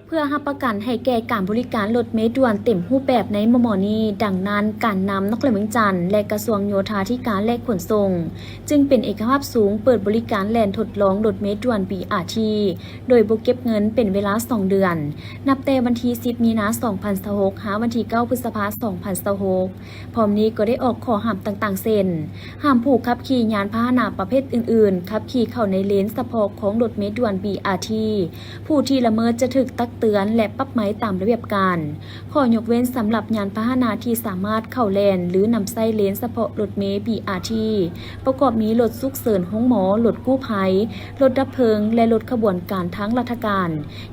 ເພື່ອຮັບປະກັນໃຫ້ແກ່ການບໍລິການລົດເມດ່ວນເຕັມຮູບແບບໃນມໍ່ໆນີ້, ດັ່ງນັ້ນ ການນຳນະຄອນຫຼວງວຽງຈັນ ແລະ ກະຊວງໂຍທາທິການ ແລະ ຂົນສົ່ງ ຈຶ່ງເປັນເອກະພາບສູງ ເປີດບໍລິການແລ່ນທົດລອງລົດເມດ່ວນ ບີອາທີ ໂດຍບໍ່ເກັບເງິນເປັນເວລາສອງເດືອນ, ນັບແຕ່ວັນທີສິບ ມີນາ ສອງພັນຊາວຫົກ ຫາວັນທີເກົ້າ ພຶດສະພາ ສອງພັນຊາວຫົກ. ພ້ອມນີ້ກໍໄດ້ອອກຂໍ້ຫ້າມຕ່າງໆ ເຊັ່ນ ຫ້າມຜູ້ຂັບຂີ່ຍານພາຫະນະປະເພດອື່ນໆ ຂັບຂີ່ເຂົ້າໃນເລນສະເພາະຂອງລົດເມດ່ວນ ບີອາທີ. ຜູ້ທີ່ລະເມີດຈະຖືກຕັກເຕືອນ ແລະ ປັບໃໝຕາມລະບຽບການ. ຂໍ້ຍົກເວັ້ນສຳລັບຍານພາຫະນະທີ່ສາມາດເຂົ້າແລ່ນ ຫຼື ນຳໃຊ້ເລນສະເພາະລົດເມ ບີອາທີ ປະກອບມີລົດສຸກເສີນໂຮງໝໍ, ລົດກູ້ໄພ, ລົດດັບເພີງ ແລະ ລົດຂະບວນການທາງລັດຖະການ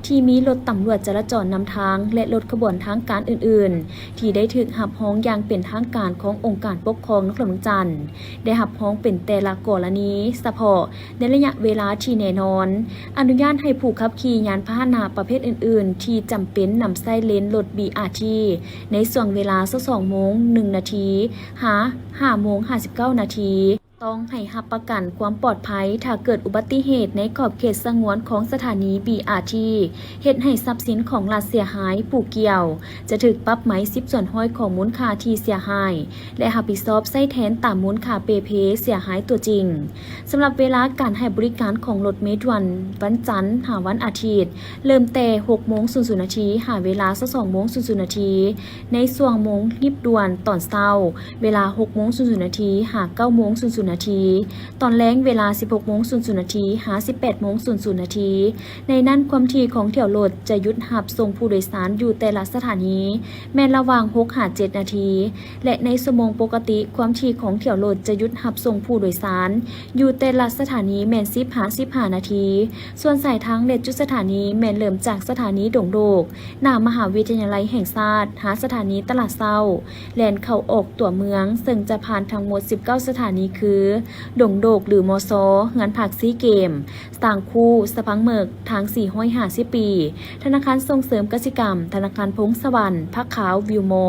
ທີ່ມີລົດຕຳຫຼວດຈະລາຈອນນຳທາງ ແລະ ລົດຂະບວນທາງການອື່ນໆ ທີ່ໄດ້ຖືກຮັບຮອງຢ່າງເປັນທາງການຂອງອົງການປົກຄອງນະຄອນຫຼວງວຽງຈັນ ໄດ້ຮັບຮອງເປັນແຕ່ລະກໍລະນີສະເພາະ ໃນໄລຍະເວລາທີ່ແນ່ນອນ. ອະນຸຍາດໃຫ້ຜູ້ຂັບຂີ່ຍານພາຫະນະປະເພດອື່ນໆ ທີ່ຈຳເປັນນຳໃຊ້ເລນລົດ ບີອາທີ ໃນຊ່ວງເວລາຊາວສອງໂມງໜຶ່ງນາທີ ຫາ ຫ້າໂມງຫ້າສິບເກົ້ານາທີ. ຕ້ອງໃຫ້ຮັບປະກັນຄວາມປອດໄພ ຖ້າເກີດອຸບັດຕິເຫດໃນຂອບເຂດສະຫງວນຂອງສະຖານີ ບີອາທີ ເຮັດໃຫ້ຊັບສິນຂອງລັດເສຍຫາຍ, ຜູ້ກ່ຽວຈະຖືກປັບໃໝສິບສ່ວນຮ້ອຍຂອງມູນຄ່າທີ່ເສຍຫາຍ ແລະ ຮັບຜິດຊອບໃຊ້ແທນຕາມມູນຄ່າເປ່ເພເສຍຫາຍຕົວຈິງ. ສຳລັບເວລາການໃຫ້ບໍລິການຂອງລົດເມດ່ວນ ວັນຈັນຫາວັນອາທິດ ເລີ່ມແຕ່ຫົກໂມງສູນນາທີ ຫາເວລາຊາວສອງໂມງສູນນາທີ. ໃນຊ່ວງໂມງຮີບດ່ວນຕອນເຊົ້າ ເວລາຫົກໂມງສູນນາທີ ຫາເກົ້າໂມງສູນນາທີ, ຕອນແລງເວລາສິບຫົກໂມງສູນນາທີ ຫາສິບແປດໂມງສູນນາທີ. ໃນນັ້ນຄວາມຖີ່ຂອງຖ້ຽວລົດຈະຢຸດຮັບສົ່ງຜູ້ໂດຍສານຢູ່ແຕ່ລະສະຖານີແມ່ນລະຫວ່າງຫົກຫາເຈັດນາທີ ແລະ ໃນຊົ່ວໂມງປົກກະຕິ ຄວາມຖີ່ຂອງຖ້ຽວລົດຈະຢຸດຮັບສົ່ງຜູ້ໂດຍສານຢູ່ແຕ່ລະສະຖານີແມ່ນສິບຫາສິບຫ້ານາທີ. ສ່ວນສາຍທາງ ແລະ ຈຸດສະຖານີແມ່ນເລີ່ມຈາກສະຖານີດົງໂດກ ໜ້າມະຫາວິທະຍາໄລແຫ່ງຊາດ ຫາສະຖານີຕະຫຼາດເຊົ້າ ແລ່ນເຂົ້າອອກຕົວເມືອງ ເຊິ່ງຈະຜ່ານທັງໝົດສິບເກົ້າສະຖານີ ຄື ດົງໂດກ ຫຼື ມຊ, ເຮືອນພັກຊີເກມ, ສາງຄູ, ສະພັງເໝິກ, ທາງສີ່ຮ້ອຍຫ້າສິບປີ, ທະນາຄານສົ່ງເສີມກະສິກຳ, ທະນາຄານພົງສະຫວັນ, ພະຂາວ, ວິວມໍ,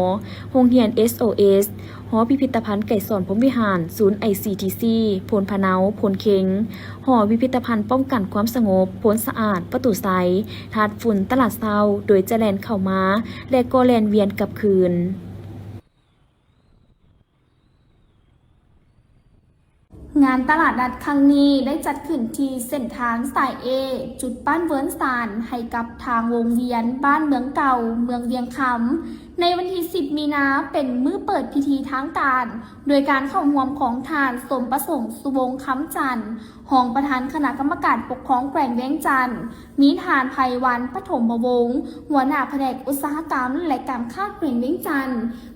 ໂຮງຮຽນ ເອສໂອເອສ, ຫໍພິພິທະພັນໄກສອນ ພົມວິຫານ, ສູນ ໄອຊີທີຊີ, ໂພນພະເນົາ, ໂພນເຄັງ, ຫໍພິພິທະພັນປ້ອງກັນຄວາມສະຫງົບ, ໂພນສະອາດ, ປະຕູໄຊ, ທາດຝຸ່ນ, ຕະຫຼາດເຊົ້າ, ໂດຍຈະແລ່ນເຂົ້າມາ ແລະ ກໍແລ່ນວຽນກັບຄືນ. ງານຕະຫຼາດນັດຄັ້ງນີ້ໄດ້ຈັດຂຶ້ນທີ່ເສັ້ນທາງສາຍເອ ຈຸດບ້ານເວີນຊານ ໃຫ້ກັບທາງວົງວຽນ ບ້ານເມືອງເກົ່າ ເມືອງວຽງຄຳ ໃນວັນທີສິບ ມີນາ ເປັນມື້ເປີດພິທີທາງການ ໂດຍການເຂົ້າຮ່ວມຂອງທ່ານ ສົມປະສົງ ສຸວົງຄຳຈັນ ຮອງປະທານຄະນະກຳມະການປົກຄອງແຂວງວຽງຈັນ, ມີທ່ານ ໄພວັນ ປະຖົມມະວົງ ຫົວໜ້າພະແນກອຸດສາຫະກຳ ແລະ ການຄ້າແຂວງວຽງຈັນ,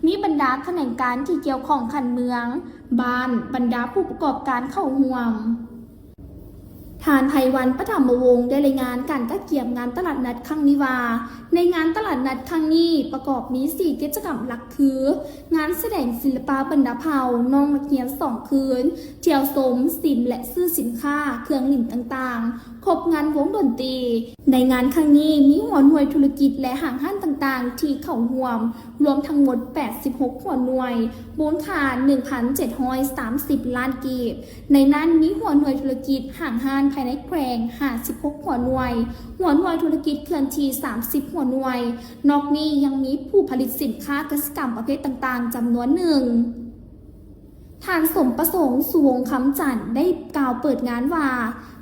ມີບັນດາຂະແໜງການທີ່ກ່ຽວຂ້ອງຂັ້ນເມືອງ, ບ້ານ, ບັນດາຜູ້ປະກອບການເຂົ້າຮ່ວມ. ທ່ານ ໄພວັນ ປະຖົມມະວົງ ໄດ້ລາຍງານການກະກຽມງານຕະຫຼາດນັດຄັ້ງນີ້ວ່າ, ໃນງານຕະຫຼາດນັດຄັ້ງນີ້ປະກອບມີສີ່ກິດຈະກຳຫຼັກຄື ງານສະແດງສິລະປະບັນດາເຜົ່າ, ນ້ອງນັກຮຽນສອງຄືນ, ທ່ຽວຊົມ, ຊິມ ແລະ ຊື້ສິນຄ້າ, ເຄື່ອງຫຼິ້ນຕ່າງໆ, ຄົບງານວົງດົນຕີ. ໃນງານຄັ້ງນີ້ມີຫົວໜ່ວຍທຸລະກິດ ແລະ ຫ້າງຮ້ານຕ່າງໆທີ່ເຂົ້າຮ່ວມ ລວມທັງໝົດແປດສິບຫົກຫົວໜ່ວຍ, ມູນຄ່າໜຶ່ງພັນເຈັດຮ້ອຍສາມສິບລ້ານກີບ. ໃນນັ້ນມີຫົວໜ່ວຍທຸລະກິດຫ້າງຮ້ານພາຍໃນແຂວງຫ້າສິບຫົກຫົວໜ່ວຍ, ຫົວໜ່ວຍທຸລະກິດເຄື່ອນທີ່ສາມສິບຫົວໜ່ວຍ. ນອກນີ້ຍັງມີຜູ້ຜະລິດສິນຄ້າກະສິກຳປະເພດຕ່າງໆຈຳນວນໜຶ່ງ. ທ່ານ ສົມປະສົງ ສຸວົງຄຳຈັນ ໄດ້ກ່າວເປີດງານວ່າ,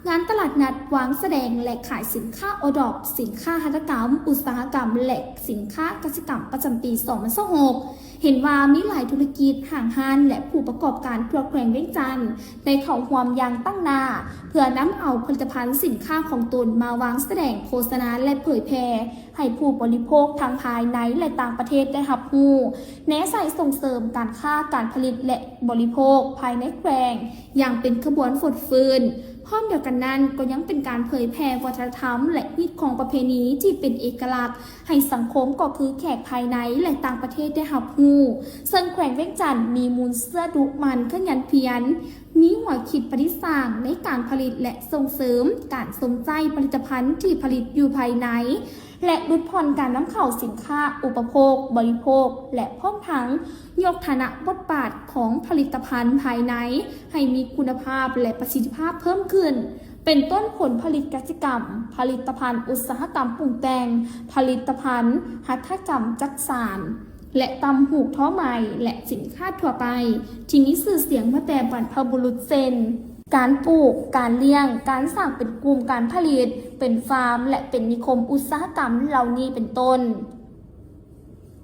ງານຕະຫຼາດນັດວາງສະແດງ ແລະ ຂາຍສິນຄ້າໂອດອບ, ສິນຄ້າຫັດຖະກຳ, ອຸດສາຫະກຳ ແລະ ສິນຄ້າກະສິກຳປະຈຳປີສອງພັນຊາວຫົກ ເຫັນວ່າມີຫຼາຍທຸລະກິດ, ຫ້າງຮ້ານ ແລະ ຜູ້ປະກອບການທົ່ວແຂວງວຽງຈັນ ໄດ້ເຂົ້າຮ່ວມຢ່າງຕັ້ງໜ້າ ເພື່ອນຳເອົາຜະລິດຕະພັນສິນຄ້າຂອງຕົນມາວາງສະແດງ, ໂຄສະນາ ແລະ ເຜີຍແຜ່ ໃຫ້ຜູ້ບໍລິໂພກທັງພາຍໃນ ແລະ ຕ່າງປະເທດໄດ້ຮັບຮູ້, ແນໃສ່ສົ່ງເສີມການຄ້າ, ການຜະລິດ ແລະ ບໍລິໂພກພາຍໃນແຂວງຢ່າງເປັນຂະບວນຟົດຟື້ນ. ພ້ອມດຽວກັນນັ້ນກໍຍັງເປັນການເຜີຍແຜ່ວັດທະນະທຳ ແລະ ຮີດຄອງປະເພນີທີ່ເປັນເອກະລັກໃຫ້ສັງຄົມ ກໍຄືແຂກພາຍໃນ ແລະ ຕ່າງປະເທດໄດ້ຮັບຮູ້, ເຊິ່ງແຂວງວຽງຈັນມີມູນເຊື້ອດຸໝັ່ນຂະຫຍັນພຽນ, ມີຫົວຄິດປະດິດສ້າງໃນການຜະລິດ ແລະ ສົ່ງເສີມການຊົມໃຊ້ຜະລິດຕະພັນທີ່ຜະລິດຢູ່ພາຍໃນ ແລະ ຫຼຸດຜ່ອນການນຳເຂົ້າສິນຄ້າອຸປະໂພກ, ບໍລິໂພກ ແລະ ພ້ອມທັງຍົກຖານະບົດບາດຂອງຜະລິດຕະພັນພາຍໃນໃຫ້ມີຄຸນນະພາບ ແລະ ປະສິດທິພາບເພີ່ມຂຶ້ນ. ເປັນຕົ້ນຜົນຜະລິດກະສິກຳ, ຜະລິດຕະພັນອຸດສາຫະກຳປຸງແຕ່ງ, ຜະລິດຕະພັນຫັດຖະກຳຈັກສານ ແລະ ຕ່ຳຫູກທໍໄມ້ ແລະ ສິນຄ້າທົ່ວໄປ ທີ່ມີຊື່ສຽງມາແຕ່ບັນພະບຸລຸດ ເຊັ່ນ ການປູກ, ການລ້ຽງ, ການສ້າງເປັນກຸ່ມການຜະລິດ, ເປັນຟາມ ແລະ ເປັນນິຄົມອຸດສາຫະກຳເຫຼົ່ານີ້ເປັນຕົ້ນ.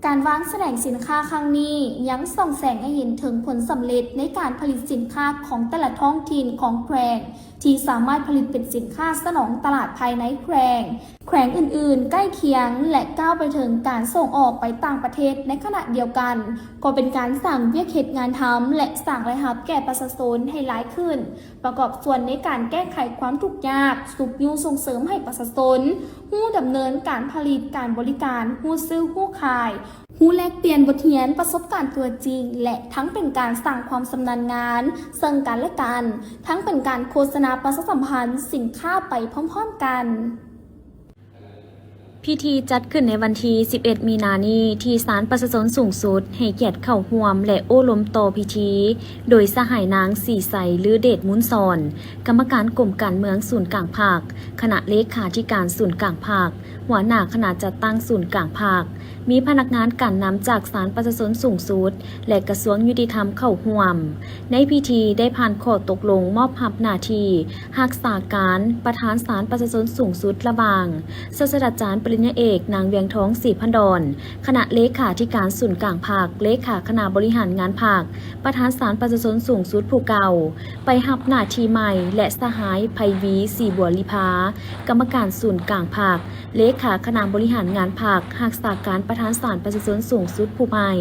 ການວາງສະແດງສິນຄ້າຄັ້ງນີ້ ຍັງສ່ອງແສງໃຫ້ເຫັນເຖິງຜົນສຳເລັດໃນການຜະລິດສິນຄ້າຂອງແຕ່ລະທ້ອງຖິ່ນຂອງແຂວງ ທີ່ສາມາດຜະລິດເປັນສິນຄ້າສະໜອງຕະຫຼາດພາຍໃນແຂວງ, ແຂວງອື່ນໆໃກ້ຄຽງ ແລະ ກ້າວໄປເຖິງການສົ່ງອອກໄປຕ່າງປະເທດ. ໃນຂະນະດຽວກັນ ກໍເປັນການສ້າງວຽກເຮັດງານທຳ ແລະ ສ້າງລາຍຮັບແກ່ປະຊາຊົນໃຫ້ຫຼາຍຂຶ້ນ, ປະກອບສ່ວນໃນການແກ້ໄຂຄວາມທຸກຍາກ, ຊຸກຍູ້ສົ່ງເສີມໃຫ້ປະຊາຊົນຮູ້ດຳເນີນການຜະລິດ, ການບໍລິການ, ຮູ້ຊື້ຮູ້ຂາຍ, ຮູ້ແລກປ່ຽນບົດຮຽນປະສົບການຕົວຈິງ ແລະ ທັງເປັນການສ້າງຄວາມຊຳນານງານເຊິ່ງກັນ ແລະ ກັນ, ທັງເປັນການໂຄສະນາປະຊາສຳພັນສິນຄ້າໄປພ້ອມໆກັນ. ພິທີຈັດຂຶ້ນໃນວັນທີສິບເອັດ ມີນານີ້ ທີ່ສານປະຊາຊົນສູງສຸດ ໃຫ້ກຽດເຂົ້າຮ່ວມ ແລະ ໂອ້ລົມຕໍ່ພິທີ ໂດຍສະຫາຍນາງ ສີໄຊ ລືເດດມູນສອນ ກຳມະການກົມການເມືອງສູນກາງພັກ, ຄະນະເລຂາທິການສູນກາງພັກ, ຫົວໜ້າຄະນະຈັດຕັ້ງສູນກາງພັກ, ມີພະນັກງານການນຳຈາກສານປະຊາຊົນສູງສຸດ ແລະ ກະຊວງຍຸຕິທຳເຂົ້າຮ່ວມ. ໃນພິທີໄດ້ຜ່ານຂໍ້ຕົກລົງມອບຮັບໜ້າທີ່ຮັກສາການປະທານສານປະຊາຊົນສູງສຸດ ລະຫວ່າງ ສາດສະດາຈານປະລິນຍາເອກ ນາງ ວຽງທອງ ສີພັນດອນ ຄະນະເລຂາທິການສູນກາງພັກ, ເລຂາຄະນະບໍລິຫານງານພັກ, ປະທານສານປະຊາຊົນສູງສຸດຜູ້ເກົ່າ ໄປຮັບໜ້າທີ່ໃໝ່ ແລະ ສະຫາຍ ໄພວີ ສີບົວລີພາ ກຳມະການສູນກາງພັກ, ເລຂາຄະນະບໍລິຫານງານພັກ, ຮັກສາການປະທານສານປະຊາຊົນສູງສຸດຜູ້ໃໝ່.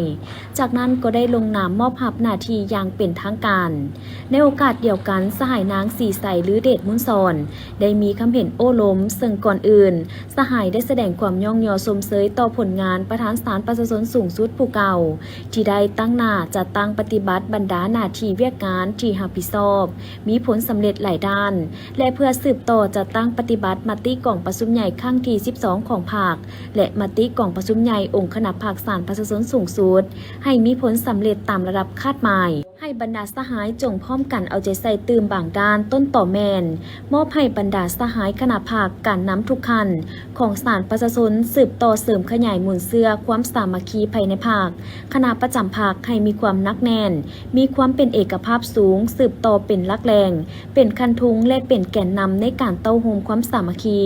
ຈາກນັ້ນກໍໄດ້ລົງນາມມອບຮັບໜ້າທີ່ຢ່າງເປັນທາງການ. ໃນໂອກາດດຽວກັນ, ສະຫາຍນາງ ສີໄຊ ລືເດດມູນສອນ ໄດ້ມີຄຳເຫັນໂອ້ລົມ, ເຊິ່ງກ່ອນອື່ນ ສະຫາຍໄດ້ສະແດງຄວາມຍ້ອງຍໍຊົມເຊີຍຕໍ່ຜົນງານປະທານສານປະຊາຊົນສູງສຸດຜູ້ເກົ່າ ທີ່ໄດ້ຕັ້ງໜ້າຈັດຕັ້ງປະຕິບັດບັນດາໜ້າທີ່ວຽກງານທີ່ຮັບຜິດຊອບ ມີຜົນສຳເລັດຫຼາຍດ້ານ ແລະ ເພື່ອສືບຕໍ່ຈັດຕັ້ງປະຕິບັດມະຕິກອງປະຊຸມໃຫຍ່ຄັ້ງທີສິບສອງຂອງພັກ ແລະ ມະຕິກອງປະຊຸມໃຫຍ່ອົງຄະນະພັກສານປະຊາຊົນສູງສຸດ ໃຫ້ມີຜົນສຳເລັດຕາມລະດັບຄາດໝາຍ. ໃຫ້ບັນດາສະຫາຍຈົ່ງພ້ອມກັນເອົາໃຈໃສ່ຕື່ມບາງດ້ານ, ຕົ້ນຕໍແມ່ນ ມອບໃຫ້ບັນດາສະຫາຍຄະນະພັກ, ການນຳທຸກຂັ້ນຂອງສານປະຊາຊົນ ສືບຕໍ່ເສີມຂະຫຍາຍມູນເຊື້ອຄວາມສາມັກຄີພາຍໃນພັກ, ຄະນະປະຈຳພັກໃຫ້ມີຄວາມໜັກແໜ້ນ, ມີຄວາມເປັນເອກະພາບສູງ, ສືບຕໍ່ເປັນຫຼັກແຫຼ່ງ, ເປັນຄັນທຸງ ແລະ ເປັນແກນນຳໃນການເຕົ້າໂຮມຄວາມສາມັກຄີ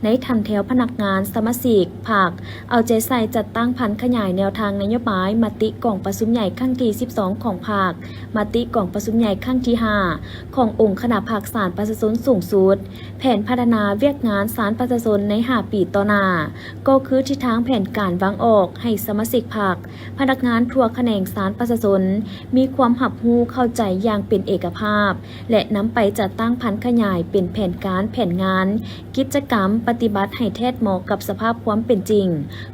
ໃນຖັນແຖວພະນັກງານສະມາຊິກພັກ ເອົາໃຈໃສ່ຈັດຕັ້ງຜັນຂະຫຍາຍແນວທາງນະໂຍບາຍມະຕິກອງປະຊຸມໃຫຍ່ຄັ້ງທີສິບສອງຂອງພັກ, ມະຕິກອງປະຊຸມໃຫຍ່ຄັ້ງທີຫ້າຂອງອົງຄະນະພັກສານປະຊາຊົນສູງສຸດ, ແຜນພັດທະນາວຽກງານສານປະຊາຊົນໃນຫ້າປີຕໍ່ໜ້າ, ກໍຄືທິດທາງແຜນການວາງອອກໃຫ້ສະມາຊິກພັກ, ພະນັກງານທົ່ວຂະແໜງສານປະຊາຊົນ ມີຄວາມຮັບຮູ້ເຂົ້າໃຈຢ່າງເປັນເອກະພາບ ແລະ ນຳໄປຈັດຕັ້ງຜັນຂະຫຍາຍເປັນແຜນການ, ແຜນງານ, ກິດຈະກຳປະຕິບັດໃຫ້ແທດເໝາະກັບສະພາບຄວາມເປັນຈິງ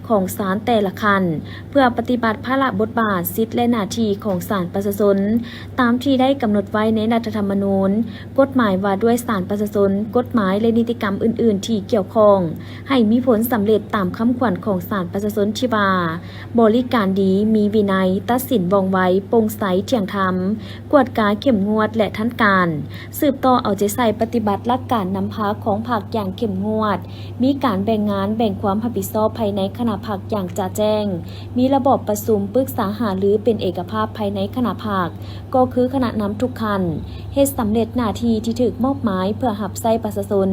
ຂອງສານແຕ່ລະຂັ້ນ, ເພື່ອປະຕິບັດພາລະບົດບາດ, ສິດ ແລະ ໜ້າທີ່ຂອງສານປະຊາຊົນ ຕາມທີ່ໄດ້ກຳນົດໄວ້ໃນລັດຖະທຳມະນູນ, ກົດໝາຍວ່າດ້ວຍສານປະຊາຊົນ, ກົດໝາຍ ແລະ ນິຕິກຳອື່ນໆທີ່ກ່ຽວຂ້ອງ, ໃຫ້ມີຜົນສຳເລັດຕາມຄຳຂວັນຂອງສານປະຊາຊົນທີ່ວ່າ ບໍລິການດີ, ມີວິໄນ, ຕັດສິນວ່ອງໄວ, ໂປ່ງໃສ, ທ່ຽງທຳ, ກວດກາເຂັ້ມງວດ ແລະ ທັນການ, ສືບຕໍ່ເອົາໃຈໃສ່ປະຕິບັດຫຼັກການນຳພາຂອງພັກຢ່າງເຂັ້ມງວດ, ມີການແບ່ງງານແບ່ງຄວາມຮັບຜິດຊອບພາຍໃນຄະນະພັກຢ່າງຈະແຈ້ງ, ມີລະບອບປະຊຸມປຶກສາຫາລືເປັນເອກະພາບພາຍໃນຄະນະພັກ, ກໍຄືຄະນະນຳທຸກຂັ້ນ ເຮັດສຳເລັດໜ້າທີ່ທີ່ຖືກມອບໝາຍເພື່ອຮັບໃຊ້ປະຊາຊົນ,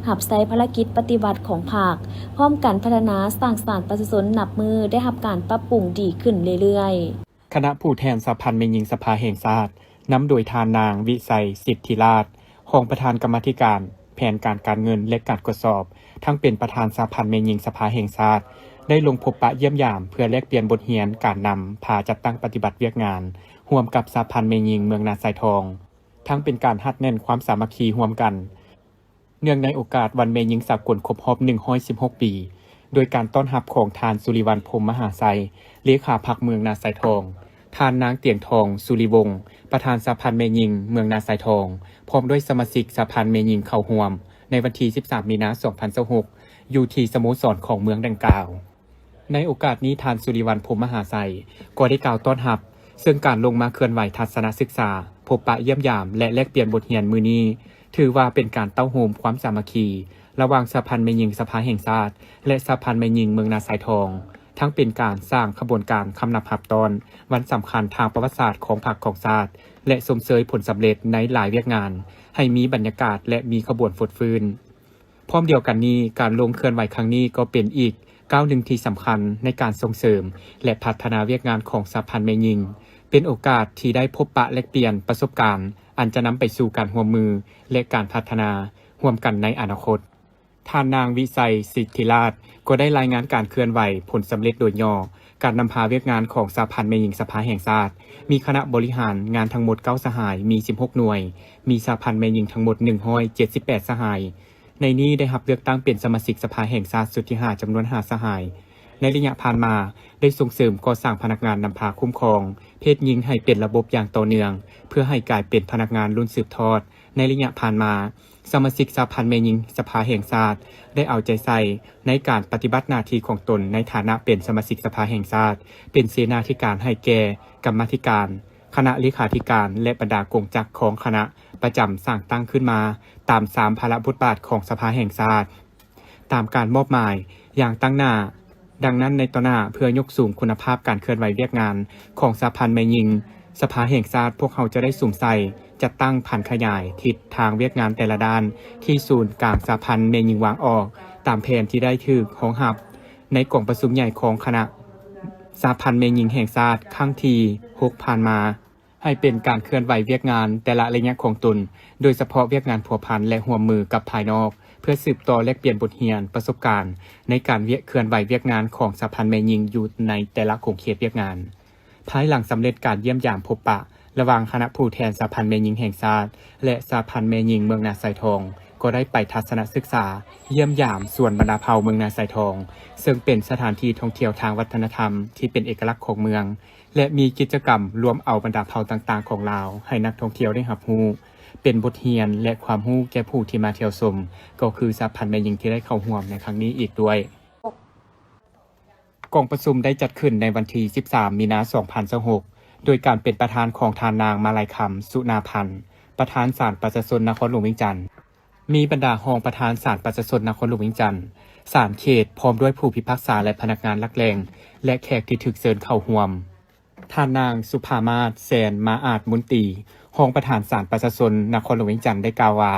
ຮັບໃຊ້ພາລະກິດປະຕິວັດຂອງພັກ, ພ້ອມກັນພັດທະນາສ້າງສານປະຊາຊົນນັບມື້ໄດ້ຮັບການປັບປຸງດີຂຶ້ນເລື້ອຍໆ. ຄະນະຜູ້ແທນສະຫະພັນແມ່ຍິງສະພາແຫ່ງຊາດ ນຳໂດຍທ່ານນາງ ວິໄຊ ສິດທິລາດ ຮອງປະທານກຳມາທິການແຜນການການເງິນ ແລະ ການກວດສອບ, ທັງເປັນປະທານສະຫະພັນແມ່ຍິງສະພາແຫ່ງຊາດ ໄດ້ລົງພົບປະຢ້ຽມຢາມເພື່ອແລກປ່ຽນບົດຮຽນການນຳພາຈັດຕັ້ງປະຕິບັດວຽກງານ ຮ່ວມກັບສະຫະພັນແມ່ຍິງເມືອງນາຊາຍທອງ, ທັງເປັນການຮັດແໜ້ນຄວາມສາມັກຄີຮ່ວມກັນ. ເນື່ອງໃນໂອກາດວັນແມ່ຍິງສາກົນຄົບຮອບໜຶ່ງຮ້ອຍສິບຫົກປີ, ໂດຍການຕ້ອນຮັບຂອງທ່ານ ສຸລິວັນ ພົມມະຫາໄຊ ເລຂາພັກເມືອງນາຊາຍທອງ, ທ່ານນາງ ຕຽງທອງ ສຸລິວົງ ປະທານສະຫະພັນແມ່ຍິງເມືອງນາຊາຍທອງ ພ້ອມດ້ວຍສະມາຊິກສະຫະພັນແມ່ຍິງເຂົ້າຮ່ວມ ໃນວັນທີສິບສາມ ມີນາ ສອງພັນຊາວຫົກ ຢູ່ທີ່ສະໂມສອນຂອງເມືອງດັ່ງກ່າວ. ໃນໂອກາດນີ້ ທ່ານ ສຸລິວັນ ພົມມະຫາໄຊ ກໍໄດ້ກ່າວຕ້ອນຮັບ, ເຊິ່ງການລົງມາເຄື່ອນໄຫວທັດສະນະສຶກສາ, ພົບປະຢ້ຽມຢາມ ແລະ ແລກປ່ຽນບົດຮຽນມື້ນີ້ ຖືວ່າເປັນການເຕົ້າໂຮມຄວາມສາມັກຄີລະຫວ່າງສະຫະພັນແມ່ຍິງສະພາແຫ່ງຊາດ ແລະ ສະຫະພັນແມ່ຍິງເມືອງນາຊາຍທອງ, ທັງເປັນການສ້າງຂະບວນການຄຳນັບຮັບຕ້ອນວັນສຳຄັນທາງປະຫວັດສາດຂອງພັກຂອງຊາດ ແລະ ຊົມເຊີຍຜົນສຳເລັດໃນຫຼາຍວຽກງານ ໃຫ້ມີບັນຍາກາດ ແລະ ມີຂະບວນຟົດຟື້ນ. ພ້ອມດຽວກັນນີ້, ການລົງເຄື່ອນໄຫວຄັ້ງນີ້ກໍເປັນອີກກ້າວໜຶ່ງທີ່ສຳຄັນໃນການສົ່ງເສີມ ແລະ ພັດທະນາວຽກງານຂອງສະຫະພັນແມ່ຍິງ, ເປັນໂອກາດທີ່ໄດ້ພົບປະແລກປ່ຽນປະສົບການ ອັນຈະນຳໄປສູ່ການຮ່ວມມື ແລະ ການພັດທະນາຮ່ວມກັນໃນອະນາຄົດ. ທ່ານນາງ ວິໄສ ສິດທິລາດ ກໍໄດ້ລາຍງານການເຄື່ອນໄຫວ, ຜົນສຳເລັດໂດຍຫຍໍ້, ການນຳພາວຽກງານຂອງສະຫະພັນແມ່ຍິງສະພາແຫ່ງຊາດ, ມີຄະນະບໍລິຫານງານທັງໝົດເກົ້າສະຫາຍ, ມີສິບຫົກໜ່ວຍ, ມີສະຫະພັນແມ່ຍິງທັງໝົດໜຶ່ງຮ້ອຍເຈັດສິບແປດສະຫາຍ. ໃນນີ້ໄດ້ຮັບເລືອກຕັ້ງເປັນສະມາຊິກສະພາແຫ່ງຊາດຊຸດທີຫ້າ ຈຳນວນຫ້າສະຫາຍ. ໃນໄລຍະຜ່ານມາ, ໄດ້ສົ່ງເສີມກໍ່ສ້າງພະນັກງານນຳພາຄຸ້ມຄອງເພດຍິງໃຫ້ເປັນລະບົບຢ່າງຕໍ່ເນື່ອງ, ເພື່ອໃຫ້ກາຍເປັນພະນັກງານລຸ້ນສືບທອດ. ໃນໄລຍະຜ່ານມາ, ສະມາຊິກສະຫະພັນແມ່ຍິງສະພາແຫ່ງຊາດ ໄດ້ເອົາໃຈໃສ່ໃນການປະຕິບັດໜ້າທີ່ຂອງຕົນໃນຖານະເປັນສະມາຊິກສະພາແຫ່ງຊາດ, ເປັນເສນາທິການໃຫ້ແກ່ກຳມາທິການ, ຄະນະເລຂາທິການ ແລະ ບັນດາກົງຈັກຂອງຄະນະປະຈຳສ້າງຕັ້ງຂຶ້ນມາຕາມສາມພາລະບົດບາດຂອງສະພາແຫ່ງຊາດ ຕາມການມອບໝາຍຢ່າງຕັ້ງໜ້າ. ດັ່ງນັ້ນ, ໃນຕໍ່ໜ້າ, ເພື່ອຍົກສູງຄຸນນະພາບການເຄື່ອນໄຫວວຽກງານຂອງສະຫະພັນແມ່ຍິງສະພາແຫ່ງຊາດ, ພວກເຮົາຈະໄດ້ສຸມໃສ່, ຈັດຕັ້ງ, ຜັນຂະຫຍາຍທິດທາງວຽກງານແຕ່ລະດ້ານທີ່ສູນກາງສະຫະພັນແມ່ຍິງວາງອອກ, ຕາມແຜນທີ່ໄດ້ຖືກຮອງຮັບໃນກອງປະຊຸມໃຫຍ່ຂອງຄະນະສະຫະພັນແມ່ຍິງແຫ່ງຊາດຄັ້ງທີຫົກຜ່ານມາ. ໃຫ້ເປັນການເຄື່ອນໄຫວວຽກງານແຕ່ລະໄລຍະຂອງຕົນ, ໂດຍສະເພາະວຽກງານພົວພັນ ແລະ ຮ່ວມມືກັບພາຍນອກ, ເພື່ອສືບຕໍ່ແລກປ່ຽນບົດຮຽນປະສົບການໃນການວຽກ ເຄື່ອນໄຫວວຽກງານຂອງສະຫະພັນແມ່ຍິງຢູ່ໃນແຕ່ລະຂົງເຂດວຽກງານ. ພາຍຫຼັງສຳເລັດການຢ້ຽມຢາມພົບປະລະຫວ່າງຄະນະຜູ້ແທນສະຫະພັນແມ່ຍິງແຫ່ງຊາດ ແລະ ສະຫະພັນແມ່ຍິງເມືອງນາຊາຍທອງ, ກໍໄດ້ໄປທັດສະນະສຶກສາ, ຢ້ຽມຢາມສວນບັນດາເຜົ່າເມືອງນາຊາຍທອງ, ເຊິ່ງເປັນສະຖານທີ່ທ່ອງທ່ຽວທາງວັດທະນະທຳທີ່ເປັນເອກະລັກຂອງເມືອງ ແລະ ມີກິດຈະກຳລວມເອົາບັນດາເຜົ່າຕ່າງໆຂອງລາວໃຫ້ນັກທ່ອງທ່ຽວໄດ້ຮັບຮູ້, ເປັນບົດຮຽນ ແລະ ຄວາມຮູ້ແກ່ຜູ້ທີ່ມາທ່ຽວຊົມ, ກໍຄືສະຫະພັນແມ່ຍິງທີ່ໄດ້ເຂົ້າຮ່ວມໃນຄັ້ງນີ້ອີກດ້ວຍ. ກອງປະຊຸມໄດ້ຈັດຂຶ້ນໃນວັນທີສິບສາມ ມີນາ ສອງພັນຊາວຫົກ ໂດຍການເປັນປະທານຂອງທ່ານນາງ ມາໄລຄຳ ສຸນາພັນ ປະທານສານປະຊາຊົນນະຄອນຫຼວງວຽງຈັນ. ມີບັນດາຮອງປະທານສານປະຊາຊົນນະຄອນຫຼວງວຽງຈັນ, ສານເຂດ, ພ້ອມດ້ວຍຜູ້ພິພາກສາ ແລະ ພະນັກງານຫຼັກແຫຼ່ງ ແລະ ແຂກທີ່ຖືກເຊີນເຂົ້າຮ່ວມ. ທ່ານນາງ ສຸພາມາດ ແສນມາອາດມຸນຕີ, ຮອງປະທານສານປະຊາຊົນນະຄອນຫຼວງວຽງຈັນ ໄດ້ກ່າວວ່າ,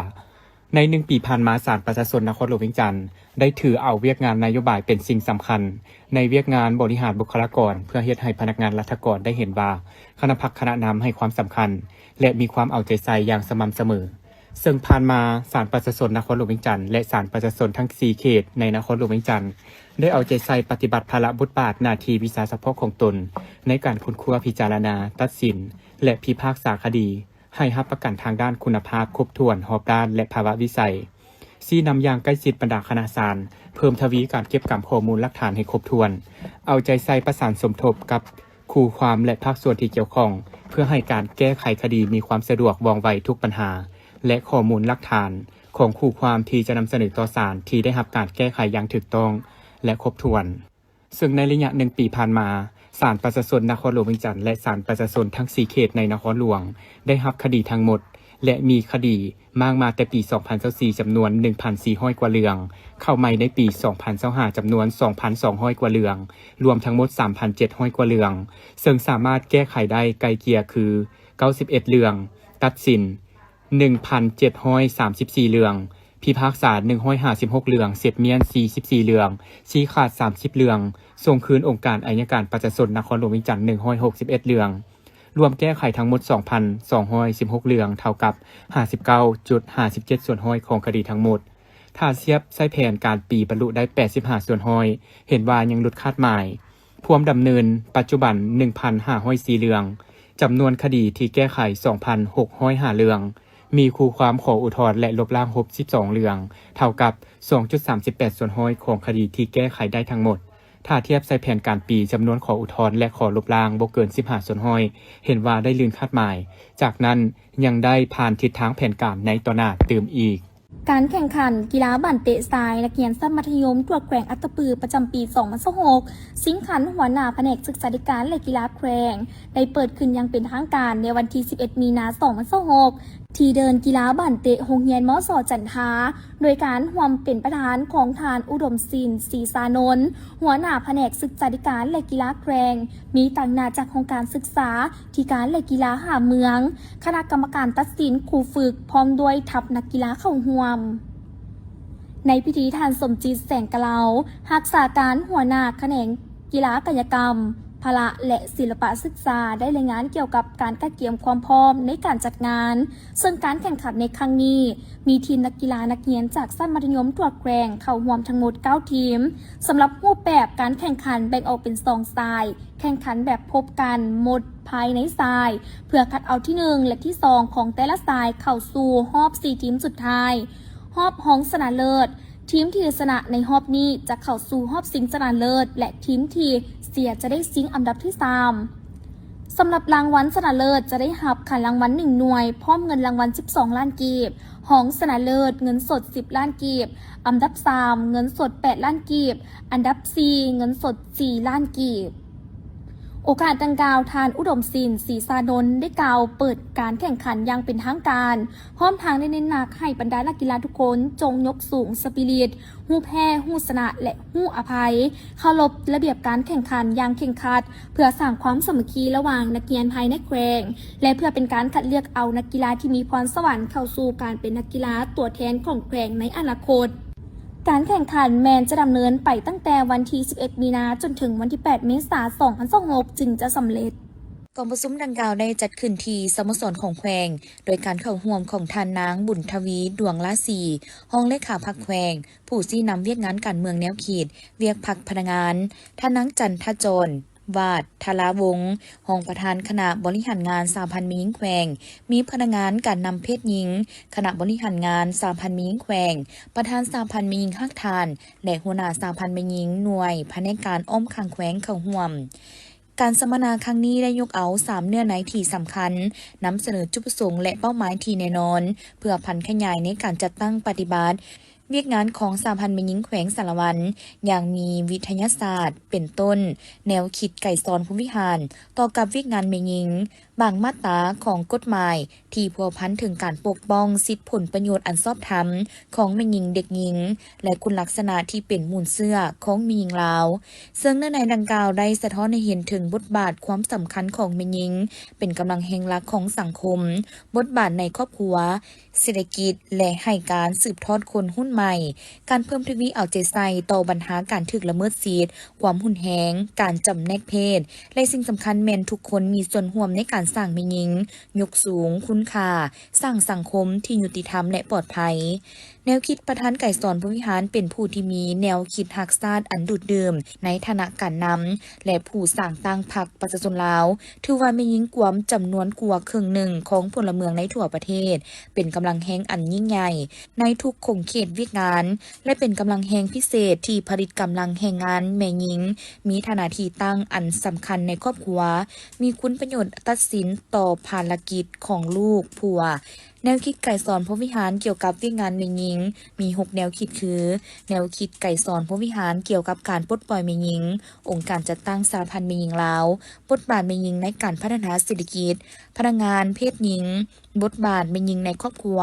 ໃນໜຶ່ງປີຜ່ານມາ, ສານປະຊາຊົນນະຄອນຫຼວງວຽງຈັນ ໄດ້ຖືເອົາວຽກງານນະໂຍບາຍເປັນສິ່ງສຳຄັນໃນວຽກງານບໍລິຫານບຸກຄະລາກອນ, ເພື່ອເຮັດໃຫ້ພະນັກງານລັດຖະກອນໄດ້ເຫັນວ່າ ຄະນະພັກຄະນະນຳໃຫ້ຄວາມສຳຄັນ ແລະ ມີຄວາມເອົາໃຈໃສ່ຢ່າງສະໝ່ຳສະເໝີ. ເຊິ່ງຜ່ານມາ, ສານປະຊາຊົນນະຄອນຫຼວງວຽງຈັນ ແລະ ສານປະຊາຊົນທັງສີ່ເຂດໃນນະຄອນຫຼວງວຽງຈັນ ໄດ້ເອົາໃຈໃສ່ປະຕິບັດພາລະບົດບາດໜ້າທີ່ວິຊາສະເພາະຂອງຕົນ ໃນການຄົ້ນຄວ້າ, ພິຈາລະນາ, ຕັດສິນ ແລະ ພິພາກສາຄະດີ ໃຫ້ຮັບປະກັນທາງດ້ານຄຸນນະພາບຄົບຖ້ວນ, ຮອບດ້ານ ແລະ ພາວະວິໄສ. ຊີ້ນຳຢ່າງໃກ້ຊິດບັນດາຄະນະສານ, ເພີ່ມທະວີການເກັບກຳຂໍ້ມູນຫຼັກຖານໃຫ້ຄົບຖ້ວນ, ເອົາໃຈໃສ່ປະສານສົມທົບກັບຄູ່ຄວາມ ແລະ ພາກສ່ວນທີ່ກ່ຽວຂ້ອງ ເພື່ອໃຫ້ການແກ້ໄຂຄະດີມີຄວາມສະດວກ, ວ່ອງໄວທຸກບັນຫາ ແລະ ຂໍ້ມູນຫຼັກຖານຂອງຄູ່ຄວາມທີ່ຈະນຳສະເໜີຕໍ່ສານ ທີ່ໄດ້ຮັບການແກ້ໄຂຢ່າງຖືກຕ້ອງ ແລະ ຄົບຖ້ວນ. ເຊິ່ງໃນໄລຍະໜຶ່ງປີຜ່ານມາ, ສານປະຊາຊົນນະຄອນຫຼວງວຽງຈັນ ແລະ ສານປະຊາຊົນທັງສີ່ເຂດໃນນະຄອນຫຼວງ ໄດ້ຮັບຄະດີທັງໝົດ ແລະ ມີຄະດີມ້າງມາແຕ່ປີສອງພັນຊາວສີ່ ຈຳນວນໜຶ່ງພັນສີ່ຮ້ອຍກວ່າເລື່ອງ, ເຂົ້າໃໝ່ໃນປີສອງພັນຊາວຫ້າ ຈຳນວນສອງພັນສອງຮ້ອຍກວ່າເລື່ອງ, ລວມທັງໝົດສາມພັນເຈັດຮ້ອຍກວ່າເລື່ອງ, ເຊິ່ງສາມາດແກ້ໄຂໄດ້ໄກ່ເກ່ຍຄືເກົ້າສິບເອັດເລື່ອງ, ຕັດສິນ ໜຶ່ງພັນເຈັດຮ້ອຍສາມສິບສີ່ເລື່ອງ, ພິພາກສາໜຶ່ງຮ້ອຍຫ້າສິບຫົກເລື່ອງ, ເສັດມ້ຽນສີ່ສິບສີ່ເລື່ອງ, ຊີ້ຂາດສາມສິບເລື່ອງ, ສົ່ງຄືນອົງການໄອຍະການປະຊາຊົນນະຄອນຫຼວງວຽງຈັນໜຶ່ງຮ້ອຍຫົກສິບເອັດເລື່ອງ, ລວມແກ້ໄຂທັງໝົດສອງພັນສອງຮ້ອຍສິບຫົກເລື່ອງ, ເທົ່າກັບຫ້າສິບເກົ້າຈຸດຫ້າສິບເຈັດສ່ວນຮ້ອຍຂອງຄະດີທັງໝົດ. ຖ້າທຽບໃສ່ແຜນການປີ ບັນລຸໄດ້ແປດສິບຫ້າສ່ວນຮ້ອຍ, ເຫັນວ່າຍັງຫຼຸດຄາດໝາຍ. ພວມດຳເນີນປັດຈຸບັນໜຶ່ງພັນຫ້າຮ້ອຍສີ່ເລື່ອງ, ຈຳນວນຄະດີທີ່ແກ້ໄຂສອງພັນຫົກຮ້ອຍຫ້າເລື່ອງ, ມີຄູ່ຄວາມຂໍອຸທອນ ແລະ ລົບລ້າງຫົກສິບສອງເລື່ອງ, ເທົ່າກັບສອງຈຸດສາມສິບແປດສ່ວນຮ້ອຍຂອງຄະດີທີ່ແກ້ໄຂໄດ້ທັງໝົດ. ຖ້າທຽບໃສ່ແຜນການປີ, ຈຳນວນຂໍອຸທອນ ແລະ ຂໍລົບລ້າງບໍ່ເກີນສິບຫ້າສ່ວນຮ້ອຍ, ເຫັນວ່າໄດ້ລື່ນຄາດໝາຍ. ຈາກນັ້ນ, ຍັງໄດ້ຜ່ານທິດທາງແຜນການໃນຕໍ່ໜ້າຕື່ມອີກ. ການແຂ່ງຂັນກິລາບານເຕະຊາຍນັກຮຽນຊັ້ນມັດທະຍົມທົ່ວແຂວງອັດຕະປື ປະຈຳປີສອງພັນຊາວຫົກ ຊິງຂັນຫົວໜ້າພະແນກສຶກສາທິການ ແລະ ກິລາແຂວງ ໄດ້ເປີດຂຶ້ນຢ່າງເປັນທາງການໃນວັນທີສິບເອັດ ມີນາ ສອງພັນຊາວຫົກ. ທີ່ເດີ່ນກິລາບານເຕະໂຮງຮຽນ ມສ ຈັນທາ ໂດຍການຮ່ວມເປັນປະທານຂອງທ່ານ ອຸດົມສິນ ສີສານົນ ຫົວໜ້າພະແນກສຶກສາທິການ ແລະ ກິລາແຂວງ, ມີຕາງໜ້າຈາກຫ້ອງການສຶກສາທິການ ແລະ ກິລາຫ້າເມືອງ, ຄະນະກຳມະການຕັດສິນ, ຄູຝຶກ ພ້ອມດ້ວຍທັບນັກກິລາເຂົ້າຮ່ວມ. ໃນພິທີ, ທ່ານ ສົມຈິດ ແສງກະເລົາ ຮັກສາການຫົວໜ້າຂະແໜງ ກິລາກາຍະກຳ, ພະລະ ແລະ ສິລະປະສຶກສາ ໄດ້ລາຍງານກ່ຽວກັບການກະກຽມຄວາມພ້ອມໃນການຈັດງານ, ເຊິ່ງການແຂ່ງຂັນໃນຄັ້ງນີ້ ມີທີມນັກກິລານັກຮຽນຈາກຊັ້ນມັດທະຍົມທົ່ວແຂວງເຂົ້າຮ່ວມທັງໝົດເກົ້າທີມ. ສຳລັບຮູບແບບການແຂ່ງຂັນແບ່ງອອກເປັນສອງສາຍ, ແຂ່ງຂັນແບບພົບກັນໝົດພາຍໃນສາຍ ເພື່ອຄັດເອົາທີໜຶ່ງ ແລະ ທີສອງ ຂອງແຕ່ລະສາຍເຂົ້າສູ່ຮອບສີ່ທີມສຸດທ້າຍ, ຮອບຮອງຊະນະເລີດ. ທີມທີ່ຊະນະໃນຮອບນີ້ຈະເຂົ້າສູ່ຮອບຊິງຊະນະເລີດ ແລະ ທີມທີ່ເສຍຈະໄດ້ຊິງອັນດັບທີສາມ. ສຳລັບລາງວັນຊະນະເລີດຈະໄດ້ຮັບຂັນລາງວັນໜຶ່ງໜ່ວຍ ພ້ອມເງິນລາງວັນສິບສອງລ້ານກີບ, ຮອງຊະນະເລີດເງິນສົດສິບລ້ານກີບ, ອັນດັບສາມເງິນສົດແປດລ້ານກີບ, ອັນດັບສີ່ເງິນສົດສີ່ລ້ານກີບ. ໂອກາດດັ່ງກ່າວ, ທ່ານ ອຸດົມສິນ ສີສານົນ ໄດ້ກ່າວເປີດການແຂ່ງຂັນຢ່າງເປັນທາງການ, ພ້ອມທັງໄດ້ເນັ້ນໜັກໃຫ້ບັນດານັກກິລາທຸກຄົນຈົ່ງຍົກສູງສະປີລິດ ຮູ້ແພ້, ຮູ້ຊະນະ ແລະ ຮູ້ອະໄພ, ເຄົາລົບລະບຽບການແຂ່ງຂັນຢ່າງເຄັ່ງຄັດ ເພື່ອສ້າງຄວາມສາມັກຄີລະຫວ່າງນັກຮຽນພາຍໃນແຂວງ ແລະ ເພື່ອເປັນການຄັດເລືອກເອົານັກກິລາທີ່ມີພອນສະຫວັນເຂົ້າສູ່ການເປັນນັກກິລາຕົວແທນຂອງແຂວງໃນອະນາຄົດ. ການແຂ່ງຂັນແມ່ນຈະດຳເນີນໄປຕັ້ງແຕ່ວັນທີສິບເອັດ ມີນາ ຈົນເຖິງວັນທີແປດ ເມສາ ສອງພັນຊາວຫົກ ຈຶ່ງຈະສຳເລັດ. ກອງປະຊຸມດັ່ງກ່າວໄດ້ຈັດຂຶ້ນທີ່ສະໂມສອນຂອງແຂວງ ໂດຍການເຂົ້າຮ່ວມຂອງທ່ານນາງ ບຸນທະວີ ດວງລາສີ ຮອງເລຂາພັກແຂວງ, ຜູ້ຊີ້ນຳວຽກງານການເມືອງແນວຄິດ, ວຽກພັກພະນັກງານ, ທ່ານນາງ ຈັນທະຈອນ ວາດທະລາວົງ ຮອງປະທານຄະນະບໍລິຫານງານສະຫະພັນແມ່ຍິງແຂວງ, ມີພະນັກງານການນຳເພດຍິງ ຄະນະບໍລິຫານງານສະຫະພັນແມ່ຍິງແຂວງ, ປະທານສະຫະພັນແມ່ຍິງຮາກຖານ ແລະ ຫົວໜ້າສະຫະພັນແມ່ຍິງໜ່ວຍພະແນກການອ້ອມຂ້າງແຂວງເຂົ້າຮ່ວມ. ການສຳມະນາຄັ້ງນີ້ໄດ້ຍົກເອົາສາມເນື້ອໃນທີ່ສຳຄັນ, ນຳສະເໜີຈຸດປະສົງ ແລະ ເປົ້າໝາຍທີ່ແນ່ນອນ ເພື່ອຜັນຂະຫຍາຍໃນການຈັດຕັ້ງປະຕິບັດວຽກງານຂອງສະຫະພັນແມ່ຍິງແຂວງສາລະວັນ ຢ່າງມີວິທະຍາສາດ ເປັນຕົ້ນ ແນວຄິດໄກສອນພົມວິຫານ ຕໍ່ກັບວຽກງານແມ່ຍິງ, ບາງມາດຕາຂອງກົດໝາຍ ທີ່ພົວພັນເຖິງການປົກປ້ອງສິດຜົນປະໂຫຍດອັນຊອບທຳຂອງແມ່ຍິງ, ເດັກຍິງ ແລະ ຄຸນລັກສະນະທີ່ເປັນມູນເຊື້ອຂອງແມ່ຍິງລາວ. ເຊິ່ງເນື້ອໃນດັ່ງກ່າວໄດ້ສະທ້ອນໃຫ້ເຫັນເຖິງບົດບາດຄວາມສຳຄັນຂອງແມ່ຍິງ ເປັນກຳລັງແຮງຫຼັກຂອງສັງຄົມ, ບົດບາດໃນຄອບຄົວ, ເສດຖະກິດ ແລະ ໃຫ້ການສືບທອດຄົນຮຸ່ນໃໝ່, ການເພີ່ມທະວີເອົາໃຈໃສ່ຕໍ່ບັນຫາການຖືກລະເມີດສິດ, ຄວາມຮຸນແຮງ, ການຈຳແນກເພດ ແລະ ສິ່ງສຳຄັນແມ່ນທຸກຄົນມີສ່ວນຮ່ວມໃນການສ້າງແມ່ຍິງ, ຍົກສູງຄຸນຄ່າ, ສ້າງສັງຄົມທີ່ຍຸຕິທຳ ແລະ ປອດໄພ. ແນວຄິດປະທານໄກສອນພົມວິຫານເປັນຜູ້ທີ່ມີແນວຄິດຮັກຊາດອັນດູດດື່ມໃນຖານະການນຳ ແລະ ຜູ້ສ້າງຕັ້ງພັກປະຊາຊົນລາວ, ຖືວ່າແມ່ຍິງກວມຈຳນວນກວ່າເຄິ່ງໜຶ່ງຂອງພົນລະເມືອງໃນທົ່ວປະເທດ ເປັນກຳລັງແຮງອັນຍິ່ງໃຫຍ່ໃນທຸກຂົງເຂດວຽກງານ ແລະ ເປັນກຳລັງແຮງພິເສດທີ່ຜະລິດກຳລັງແຮງງານແມ່ຍິງ, ມີຖານະທີ່ຕັ້ງອັນສຳຄັນໃນຄອບຄົວ, ມີຄຸນປະໂຫຍດຕັດສິນຕໍ່ພາລະກິດຂອງລູກ, ຜົວ. ແນວຄິດໄກສອນພົມວິຫານກ່ຽວກັບວຽກງານແມ່ຍິງ ມີຫົກແນວຄິດຄື ແນວຄິດໄກສອນພົມວິຫານກ່ຽວກັບການປົດປ່ອຍແມ່ຍິງ, ອົງການຈັດຕັ້ງສະຫະພັນແມ່ຍິງລາວ, ບົດບາດແມ່ຍິງໃນການພັດທະນາເສດຖະກິດ, ພະນັກງານເພດຍິງ, ບົດບາດແມ່ຍິງໃນຄອບຄົວ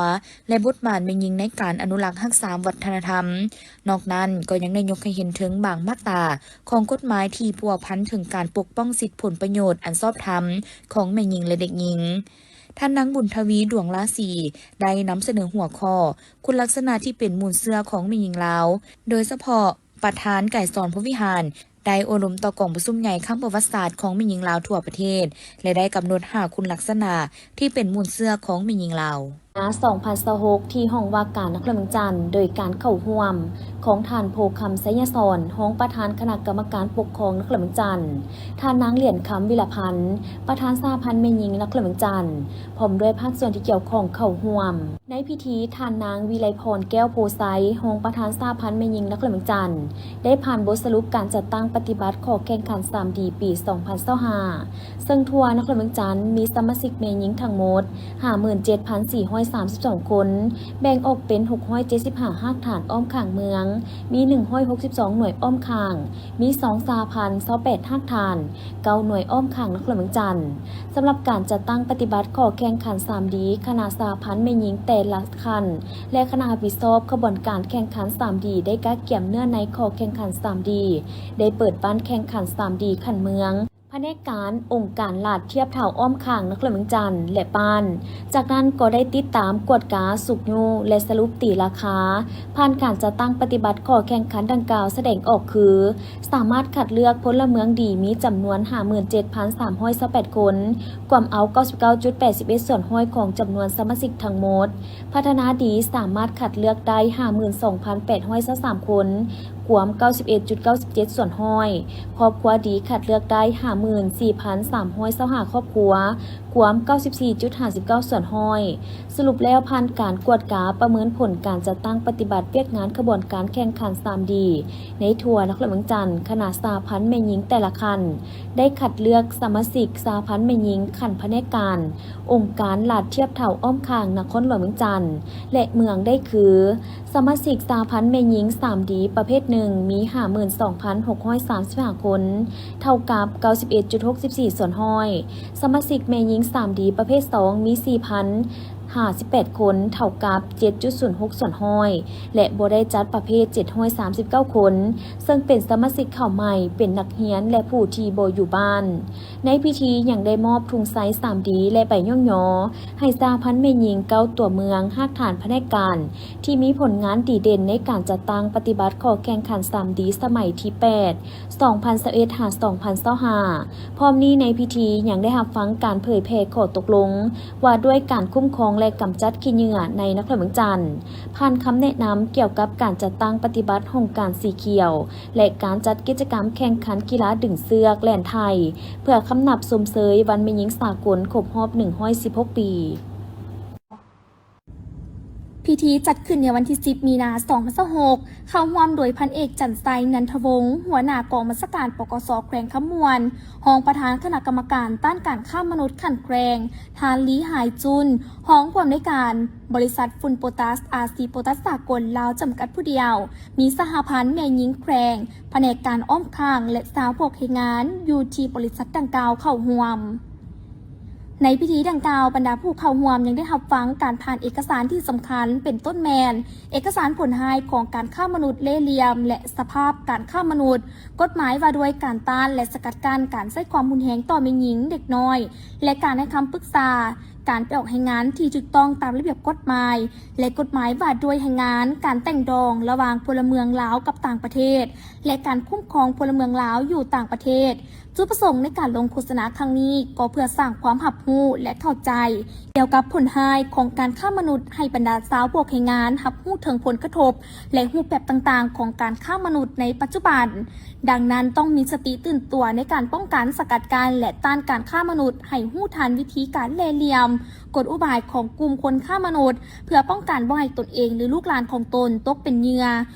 ແລະ ບົດບາດແມ່ຍິງໃນການອະນຸລັກຮັກສາວັດທະນະທຳ. ນອກນັ້ນກໍຍັງໄດ້ຍົກໃຫ້ເຫັນເຖິງບາງມາດຕາຂອງກົດໝາຍທີ່ພົວພັນເຖິງການປົກປ້ອງສິດຜົນປະໂຫຍດອັນຊອບທຳຂອງແມ່ຍິງ ແລະ ເດັກຍິງ. ທ່ານນາງ ບຸນທະວີ ດວງລາສີ ໄດ້ນຳສະເໜີຫົວຂໍ້ ຄຸນລັກສະນະທີ່ເປັນມູນເຊື້ອຂອງແມ່ຍິງລາວ, ໂດຍສະເພາະປະທານໄກສອນພົມວິຫານ ໄດ້ໂອ້ລົມຕໍ່ກອງປະຊຸມໃຫຍ່ຄັ້ງປະຫວັດສາດຂອງແມ່ຍິງລາວທົ່ວປະເທດ ແລະ ໄດ້ກຳນົດຫ້າຄຸນລັກສະນະທີ່ເປັນມູນເຊື້ອຂອງແມ່ຍິງລາວ. ສອງພັນຊາວຫົກ ທີ່ຫ້ອງວ່າການນະຄອນຫຼວງວຽງຈັນ ໂດຍການເຂົ້າຮ່ວມຂອງທ່ານ ໂພຄຳ ໄຊຍະສອນ ຮອງປະທານຄະນະກຳມະການປົກຄອງນະຄອນຫຼວງວຽງຈັນ, ທ່ານນາງ ຫຼຽນຄຳ ວິລະພັນ ປະທານສະຫະພັນແມ່ຍິງນະຄອນຫຼວງວຽງຈັນ ພ້ອມດ້ວຍພາກສ່ວນທີ່ກ່ຽວຂ້ອງເຂົ້າຮ່ວມ. ໃນພິທີ, ທ່ານນາງ ວິໄລພອນ ແກ້ວໂພໄຊ ຮອງປະທານສະຫະພັນແມ່ຍິງນະຄອນຫຼວງວຽງຈັນ ໄດ້ຜ່ານບົດສະຫຼຸບການຈັດຕັ້ງປະຕິບັດຂໍ້ແຂ່ງຂັນສາມດີ ປີສອງພັນຊາວຫ້າ ເຊິ່ງທົ່ວນະຄອນຫຼວງວຽງຈັນມີສະມາຊິກແມ່ຍິງທັງໝົດຫ້າໝື່ນເຈັດພັນສີ່ຮ້ອຍ ສາມສິບສອງຄົນ, ແບ່ງອອກເປັນຫົກຮ້ອຍເຈັດສິບຫ້າຮາກຖານອ້ອມຂ້າງເມືອງ, ມີໜຶ່ງຮ້ອຍຫົກສິບສອງໜ່ວຍອ້ອມຂ້າງ, ມີສອງສະຫະພັນຊາວແປດຮາກຖານ, ເກົ້າໜ່ວຍອ້ອມຂ້າງນະຄອນຫຼວງວຽງຈັນ. ສຳລັບການຈັດຕັ້ງປະຕິບັດຂໍ້ແຂ່ງຂັນສາມດີ ຄະນະສະຫະພັນແມ່ຍິງແຕ່ລະຂັ້ນ ແລະ ຄະນະຮັບຜິດຊອບຂະບວນການແຂ່ງຂັນສາມດີ ໄດ້ກະກຽມເນື້ອໃນຂໍ້ແຂ່ງຂັນສາມດີ, ໄດ້ເປີດບ້ານແຂ່ງຂັນສາມດີຂັ້ນເມືອງ, ພະແນກການ, ອົງການລັດທຽບເທົ່າອ້ອມຂ້າງນະຄອນຫຼວງວຽງຈັນ ແລະ ບ້ານ. ຈາກນັ້ນກໍໄດ້ຕິດຕາມ, ກວດກາ, ຊຸກຍູ້ ແລະ ສະຫຼຸບຕີລາຄາ ຜ່ານການຈັດຕັ້ງປະຕິບັດຂໍ້ແຂ່ງຂັນດັ່ງກ່າວສະແດງອອກຄື ສາມາດຄັດເລືອກພົນລະເມືອງດີມີຈຳນວນຫ້າໝື່ນເຈັດພັນສາມຮ້ອຍຊາວແປດຄົນ, ກວມເອົາເກົ້າສິບເກົ້າຈຸດແປດສິບເອັດສ່ວນຮ້ອຍຂອງຈຳນວນສະມາຊິກທັງໝົດ. ພັດທະນາດີສາມາດຄັດເລືອກໄດ້ຫ້າໝື່ນສອງພັນແປດຮ້ອຍຊາວສາມຄົນ, ກວມເກົ້າສິບເອັດຈຸດເກົ້າສິບເຈັດສ່ວນຮ້ອຍ. ຄອບຄົວດີຄັດເລືອກໄດ້ຫ້າໝື່ນສີ່ພັນສາມຮ້ອຍຊາວຫ້າຄອບຄົວ, ກວມເກົ້າສິບສີ່ຈຸດຫ້າສິບເກົ້າສ່ວນຮ້ອຍ. ສະຫຼຸບແລ້ວ, ຜ່ານການກວດກາປະເມີນຜົນການຈັດຕັ້ງປະຕິບັດວຽກງານຂະບວນການແຂ່ງຂັນສາມດີ ໃນທົ່ວນະຄອນຫຼວງວຽງຈັນ, ຄະນະສະຫະພັນແມ່ຍິງແຕ່ລະຂັ້ນ ໄດ້ຄັດເລືອກສະມາຊິກສະຫະພັນແມ່ຍິງຂັ້ນພະແນກການ, ອົງການລັດທຽບເທົ່າອ້ອມຂ້າງນະຄອນຫຼວງວຽງຈັນ ແລະ ເມືອງໄດ້ຄື ສະມາຊິກສະຫະພັນແມ່ຍິງສາມດີ ປະເພດໜຶ່ງ ມີຫ້າໝື່ນສອງພັນຫົກຮ້ອຍສາມສິບຫ້າຄົນ, ເທົ່າກັບເກົ້າສິບເອັດຈຸດຫົກສິບສີ່ສ່ວນຮ້ອຍ. ສະມາຊິກແມ່ຍິງສາມດີ ປະເພດສອງ ມີສີ່ພັນຫ້າສິບແປດຄົນ, ເທົ່າກັບເຈັດຈຸດສູນຫົກສ່ວນຮ້ອຍ ແລະ ບໍ່ໄດ້ຈັດປະເພດເຈັດຮ້ອຍສາມສິບເກົ້າຄົນ, ເຊິ່ງເປັນສະມາຊິກເຂົ້າໃໝ່, ເປັນນັກຮຽນ ແລະ ຜູ້ທີ່ບໍ່ຢູ່ບ້ານ. ໃນພິທີຍັງໄດ້ມອບທຸງໄຊສາມດີ ແລະ ໃບຍ້ອງຍໍໃຫ້ສະຫະພັນແມ່ຍິງເກົ້າຕົວເມືອງ, ຮາກຖານພະແນກການທີ່ມີຜົນງານດີເດັ່ນໃນການຈັດຕັ້ງປະຕິບັດຂໍ້ແຂ່ງຂັນສາມດີ ສະໄໝທີແປດ ສອງພັນຊາວເອັດ ຫາ ສອງພັນຊາວຫ້າ. ພ້ອມນີ້ໃນພິທີຍັງໄດ້ຮັບຟັງການເຜີຍແຜ່ຂໍ້ຕົກລົງວ່າດ້ວຍການຄຸ້ມຄອງ ແລະ ກຳຈັດຂີ້ເຫຍື້ອໃນນະຄອນຫຼວງວຽງຈັນ, ຜ່ານຄຳແນະນຳກ່ຽວກັບການຈັດຕັ້ງປະຕິບັດຫ້ອງການສີຂຽວ ແລະ ການຈັດກິດຈະກຳແຂ່ງຂັນກິລາດຶງເຊືອກແລ່ນໄຖ ເພື່ອຄຳນັບຊົມເຊີຍວັນແມ່ຍິງສາກົນຄົບຮອບໜຶ່ງຮ້ອຍສິບຫົກປີ. ພິທີຈັດຂຶ້ນໃນວັນທີສິບ ມີນາ ສອງພັນຊາວຫົກ ເຂົ້າຮ່ວມໂດຍພັນເອກ ຈັນໄຊ ນັນທະວົງ ຫົວໜ້າກອງບັນຊາການ ປກສ ແຂວງຄຳມ່ວນ, ຮອງປະທານຄະນະກຳມະການຕ້ານການຄ້າມະນຸດຂັ້ນແຂວງ, ທ່ານ ລີ ຫາຍຈຸນ ຮອງຜູ້ອຳນວຍການບໍລິສັດຝຸ່ນໂປຕາສ ອາຊີ ໂປຕາສສາກົນລາວ ຈຳກັດຜູ້ດຽວ, ມີສະຫະພັນແມ່ຍິງແຂວງ, ພະແນກການອ້ອມຂ້າງ ແລະ ຊາວພວກແຮງງານຢູ່ທີ່ບໍລິສັດດັ່ງກ່າວເຂົ້າຮ່ວມ. ໃນພິທີດັ່ງກ່າວ, ບັນດາຜູ້ເຂົ້າຮ່ວມຍັງໄດ້ຮັບຟັງການຜ່ານເອກະສານທີ່ສຳຄັນ ເປັນຕົ້ນແມ່ນ ເອກະສານຜົນຮ້າຍຂອງການຄ້າມະນຸດເລ່ຫຼ່ຽມ ແລະ ສະພາບການຄ້າມະນຸດ, ກົດໝາຍວ່າດ້ວຍການຕ້ານ ແລະ ສະກັດກັ້ນການໃຊ້ຄວາມຮຸນແຮງຕໍ່ແມ່ຍິງ, ເດັກນ້ອຍ ແລະ ການໃຫ້ຄຳປຶກສາ, ການໄປອອກແຮງງານທີ່ຖືກຕ້ອງຕາມລະບຽບກົດໝາຍ ແລະ ກົດໝາຍວ່າດ້ວຍແຮງງານ, ການແຕ່ງດອງລະຫວ່າງພົນລະເມືອງລາວກັບຕ່າງປະເທດ ແລະ ການຄຸ້ມຄອງພົນລະເມືອງລາວຢູ່ຕ່າງປະເທດ. ຈຸດປະສົງໃນການລົງໂຄສະນາຄັ້ງນີ້ກໍເພື່ອສ້າງຄວາມຮັບຮູ້ ແລະ ເຂົ້າໃຈກ່ຽວກັບຜົນຮ້າຍຂອງການຄ້າມະນຸດ ໃຫ້ບັນດາຊາວພວກແຮງງານຮັບຮູ້ເຖິງຜົນກະທົບ ແລະ ຮູບແບບຕ່າງໆຂອງການຄ້າມະນຸດໃນປັດຈຸບັນ. ດັ່ງນັ້ນ, ຕ້ອງມີສະຕິຕື່ນຕົວໃນການປ້ອງກັນ, ສະກັດກັ້ນ ແລະ ຕ້ານການຄ້າມະນຸດ, ໃຫ້ຮູ້ທັນວິທີການເລ່ຫຼ່ຽມ, ກົນອຸບາຍຂອງກຸ່ມຄົນຄ້າມະນຸດ ເພື່ອປ້ອງກັນບໍ່ໃຫ້ຕົນເອງ ຫຼື ລູກຫຼານຂອງຕົນຕົກເປັນເຫຍື່ອ.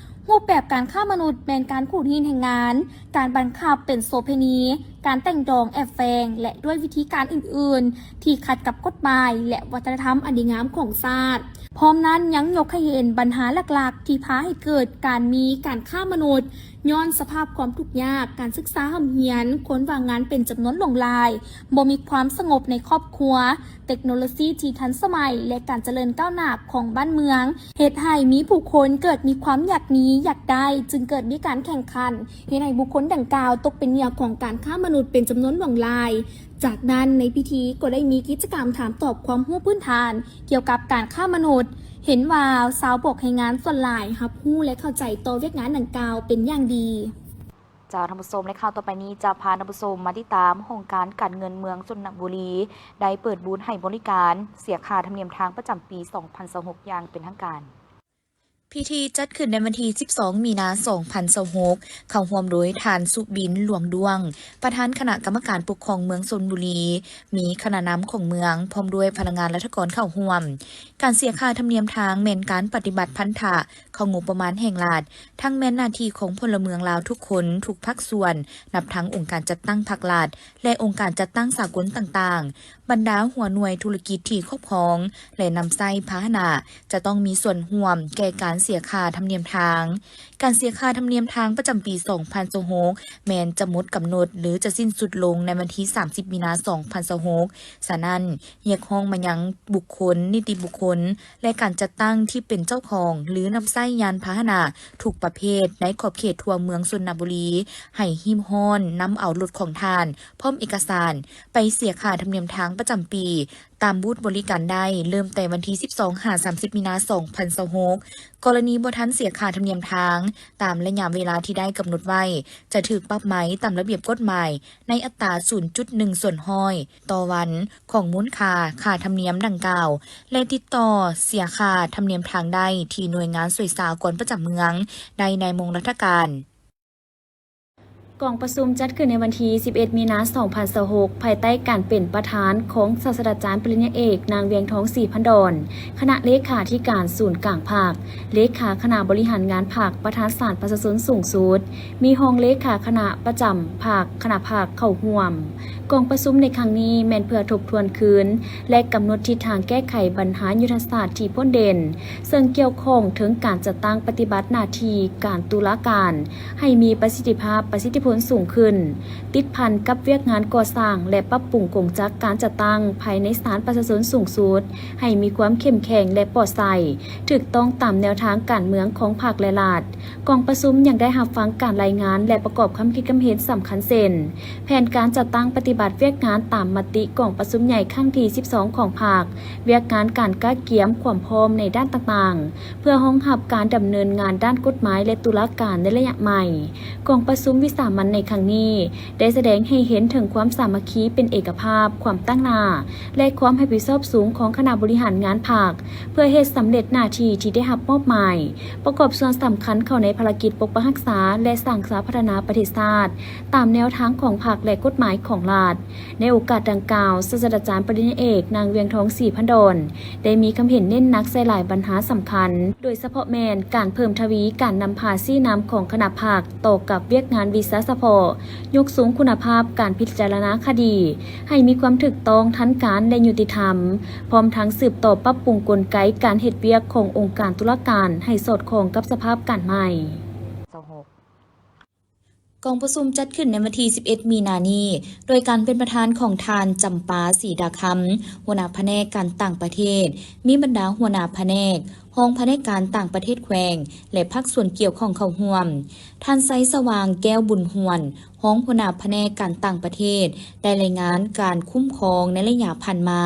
ຮູບແບບການຄ້າມະນຸດແມ່ນການຂູດຮີດແຮງງານ, ການບັງຄັບເປັນໂສເພນີ, ການແຕ່ງດອງແອບແຝງ ແລະ ດ້ວຍວິທີການອື່ນໆ ທີ່ຂັດກັບກົດໝາຍ ແລະ ວັດທະນະທຳອັນດີງາມຂອງຊາດ. ພ້ອມນັ້ນຍັງຍົກໃຫ້ເຫັນບັນຫາຫຼັກໆ ທີ່ພາໃຫ້ເກີດການມີການຄ້າມະນຸດ ຍ້ອນສະພາບຄວາມທຸກຍາກ, ການສຶກສາຮ່ຳຮຽນ, ຄົນວ່າງງານເປັນຈຳນວນຫຼວງຫຼາຍ, ບໍ່ມີຄວາມສະຫງົບໃນຄອບຄົວ, ເຕັກໂນໂລຊີທີ່ທັນສະໄໝ ແລະ ການຈະເລີນກ້າວໜ້າຂອງບ້ານເມືອງ ເຮັດໃຫ້ມີຜູ້ຄົນເກີດມີຄວາມຢາກມີ, ຢາກໄດ້, ຈຶ່ງເກີດມີການແຂ່ງຂັນ, ເຮັດໃຫ້ບຸກຄົນດັ່ງກ່າວຕົກເປັນເຫຍື່ອຂອງການຄ້າມະນຸດເປັນຈຳນວນຫຼວງຫຼາຍ. ຈາກນັ້ນ, ໃນພິທີກໍໄດ້ມີກິດຈະກຳຖາມຕອບຄວາມຮູ້ພື້ນຖານກ່ຽວກັບການຄ້າມະນຸດ. ເຫັນວ່າຊາວພວກແຮງງານສ່ວນຫຼາຍຮັບຮູ້ ແລະ ເຂົ້າໃຈຕໍ່ວຽກງານດັ່ງກ່າວເປັນຢ່າງດີ. ເຈົ້າ ທ່ານຜູ້ຊົມ ແລະ ຂ່າວຕໍ່ໄປນີ້ຈະພາທ່ານຜູ້ຊົມມາຕິດຕາມ ຫ້ອງການການເງິນເມືອງຊົນນະບູລີ ໄດ້ເປີດບູດໃຫ້ບໍລິການເສຍຄ່າທຳນຽມທາງປະຈຳປີສອງພັນຊາວຫົກ ຢ່າງເປັນທາງການ. ພິທີຈັດຂຶ້ນໃນວັນທີສິບສອງ ມີນາ ສອງພັນຊາວຫົກ ເຂົ້າຮ່ວມໂດຍທ່ານ ສຸບິນ ຫຼວງດ້ວງ ປະທານຄະນະກຳມະການປົກຄອງເມືອງຊົນບຸລີ, ມີຄະນະນຳຂອງເມືອງ ພ້ອມດ້ວຍພະນັກງານລັດຖະກອນເຂົ້າຮ່ວມ. ການເສຍຄ່າທຳນຽມທາງແມ່ນການປະຕິບັດພັນທະເຂົ້າງົບປະມານແຫ່ງລັດ, ທັງແມ່ນໜ້າທີ່ຂອງພົນລະເມືອງລາວທຸກຄົນ, ທຸກພາກສ່ວນ, ນັບທັງອົງການຈັດຕັ້ງພາກລັດ ແລະ ອົງການຈັດຕັ້ງສາກົນຕ່າງໆ. ບັນດາຫົວໜ່ວຍທຸລະກິດທີ່ຄອບຄອງ ແລະ ນຳໃຊ້ພາຫະນະ ຈະຕ້ອງມີສ່ວນຮ່ວມແກ່ການເສຍຄ່າທຳນຽມທາງ. ການເສຍຄ່າທຳນຽມທາງປະຈຳປີສອງພັນຊາວຫົກ ແມ່ນຈະໝົດກຳນົດ ຫຼື ຈະສິ້ນສຸດລົງໃນວັນທີສາມສິບ ມີນາ ສອງພັນຊາວຫົກ. ສະນັ້ນ, ຮຽກຮ້ອງມາຍັງບຸກຄົນ, ນິຕິບຸກຄົນ ແລະ ການຈັດຕັ້ງທີ່ເປັນເຈົ້າຂອງ ຫຼື ນຳໃຊ້ຍານພາຫະນະທຸກປະເພດໃນຂອບເຂດທົ່ວເມືອງຊົນນະບູລີ ໃຫ້ຮີບຮ້ອນນຳເອົາລົດຂອງທ່ານ ພ້ອມເອກະສານ ໄປເສຍຄ່າທຳນຽມທາງປະຈຳປີ ຕາມບູດບໍລິການໄດ້ ເລີ່ມແຕ່ວັນທີສິບສອງ ຫາ ສາມສິບ ມີນາ ສອງພັນຊາວຫົກ. ກໍລະນີບໍ່ທັນເສຍຄ່າທຳນຽມທາງຕາມໄລຍະເວລາທີ່ໄດ້ກຳນົດໄວ້ ຈະຖືກປັບໃໝຕາມລະບຽບກົດໝາຍ ໃນອັດຕາສູນຈຸດໜຶ່ງສ່ວນຮ້ອຍຕໍ່ວັນ ຂອງມູນຄ່າຄ່າທຳນຽມດັ່ງກ່າວ ແລະ ຕິດຕໍ່ເສຍຄ່າທຳນຽມທາງໄດ້ທີ່ໜ່ວຍງານສ່ວຍສາກອນປະຈຳເມືອງໄດ້ໃນໂມງລັດຖະການ. ກອງປະຊຸມຈັດຂຶ້ນໃນວັນທີສິບເອັດ ມີນາ ສອງພັນຊາວຫົກ ພາຍໃຕ້ການເປັນປະທານຂອງສາດສະດາຈານປະລິນຍາເອກ ນາງ ວຽງທອງ ສີພັນດອນ ຄະນະເລຂາທິການສູນກາງພັກ, ເລຂາຄະນະບໍລິຫານງານພັກ, ປະທານສານປະຊາຊົນສູງສຸດ, ມີຮອງເລຂາຄະນະປະຈຳພັກ, ຄະນະພັກເຂົ້າຮ່ວມ. ກອງປະຊຸມໃນຄັ້ງນີ້ແມ່ນເພື່ອທົບທວນຄືນ ແລະ ກຳນົດທິດທາງແກ້ໄຂບັນຫາຍຸດທະສາດທີ່ພົ້ນເດັ່ນ, ເຊິ່ງກ່ຽວຂ້ອງເຖິງການຈັດຕັ້ງປະຕິບັດໜ້າທີ່ການຕຸລາການ ໃຫ້ມີປະສິດທິພາບ, ປະສິດທິຜົນສູງຂຶ້ນ, ຕິດພັນກັບວຽກງານກໍ່ສ້າງ ແລະ ປັບປຸງກົງຈັກການຈັດຕັ້ງພາຍໃນສານປະຊາຊົນສູງສຸດ ໃຫ້ມີຄວາມເຂັ້ມແຂງ ແລະ ປອດໃສ, ຖືກຕ້ອງຕາມແນວທາງການເມືອງຂອງພັກ ແລະ ລັດ. ກອງປະຊຸມຍັງໄດ້ຮັບຟັງການລາຍງານ ແລະ ປະກອບຄຳຄິດຄຳເຫັນສຳຄັນເຊັ່ນ ແຜນການຈັດຕັ້ງປະຕິບັດວຽກງານຕາມມະຕິກອງປະຊຸມໃຫຍ່ຄັ້ງທີສິບສອງຂອງພັກ, ວຽກງານການກະກຽມຄວາມພ້ອມໃນດ້ານຕ່າງໆ ເພື່ອຮອງຮັບການດຳເນີນງານດ້ານກົດໝາຍ ແລະ ຕຸລາການໃນໄລຍະໃໝ່. ກອງປະຊຸມວິສາມັນໃນຄັ້ງນີ້ ໄດ້ສະແດງໃຫ້ເຫັນເຖິງຄວາມສາມັກຄີເປັນເອກະພາບ, ຄວາມຕັ້ງໜ້າ ແລະ ຄວາມຮັບຜິດຊອບສູງຂອງຄະນະບໍລິຫານງານພັກ ເພື່ອເຮັດສຳເລັດໜ້າທີ່ທີ່ໄດ້ຮັບມອບໝາຍ, ປະກອບສ່ວນສຳຄັນເຂົ້າໃນພາລະກິດປົກປັກຮັກສາ ແລະ ສ້າງສາພັດທະນາປະເທດຊາດ ຕາມແນວທາງຂອງພັກ ແລະ ກົດໝາຍຂອງລັດ. ໃນໂອກາດດັ່ງກ່າວ, ສາດສະດາຈານປະລິນຍາເອກ ນາງ ວຽງທອງ ສີພັນດອນ ໄດ້ມີຄຳເຫັນເນັ້ນໜັກໃສ່ຫຼາຍບັນຫາສຳຄັນ, ໂດຍສະເພາະແມ່ນການເພີ່ມທະວີການນຳພາຊີ້ນຳຂອງຄະນະພັກຕໍ່ກັບວຽກງານວິຊາສະເພາະ, ຍົກສູງຄຸນນະພາບການພິຈາລະນາຄະດີໃຫ້ມີຄວາມຖືກຕ້ອງ, ທັນການ ແລະ ຍຸຕິທຳ, ພ້ອມທັງສືບຕໍ່ປັບປຸງກົນໄກການເຮັດວຽກຂອງອົງການຕຸລາການໃຫ້ສອດຄ່ອງກັບສະພາບການໃໝ່. ກອງປະຊຸມຈັດຂຶ້ນໃນວັນທີສິບເອັດ ມີນານີ້ ໂດຍການເປັນປະທານຂອງທ່ານ ຈຳປາ ສີດາຄຳ ຫົວໜ້າພະແນກການຕ່າງປະເທດ, ມີບັນດາຫົວໜ້າພະແນກ, ຮອງພະແນກການຕ່າງປະເທດແຂວງ ແລະ ພາກສ່ວນກ່ຽວຂ້ອງເຂົ້າຮ່ວມ. ທ່ານ ໄຊສະຫວ່າງ ແກ້ວບຸນຫວນ ຮອງຫົວໜ້າພະແນກການຕ່າງປະເທດ ໄດ້ລາຍງານການຄຸ້ມຄອງໃນໄລຍະຜ່ານມາ,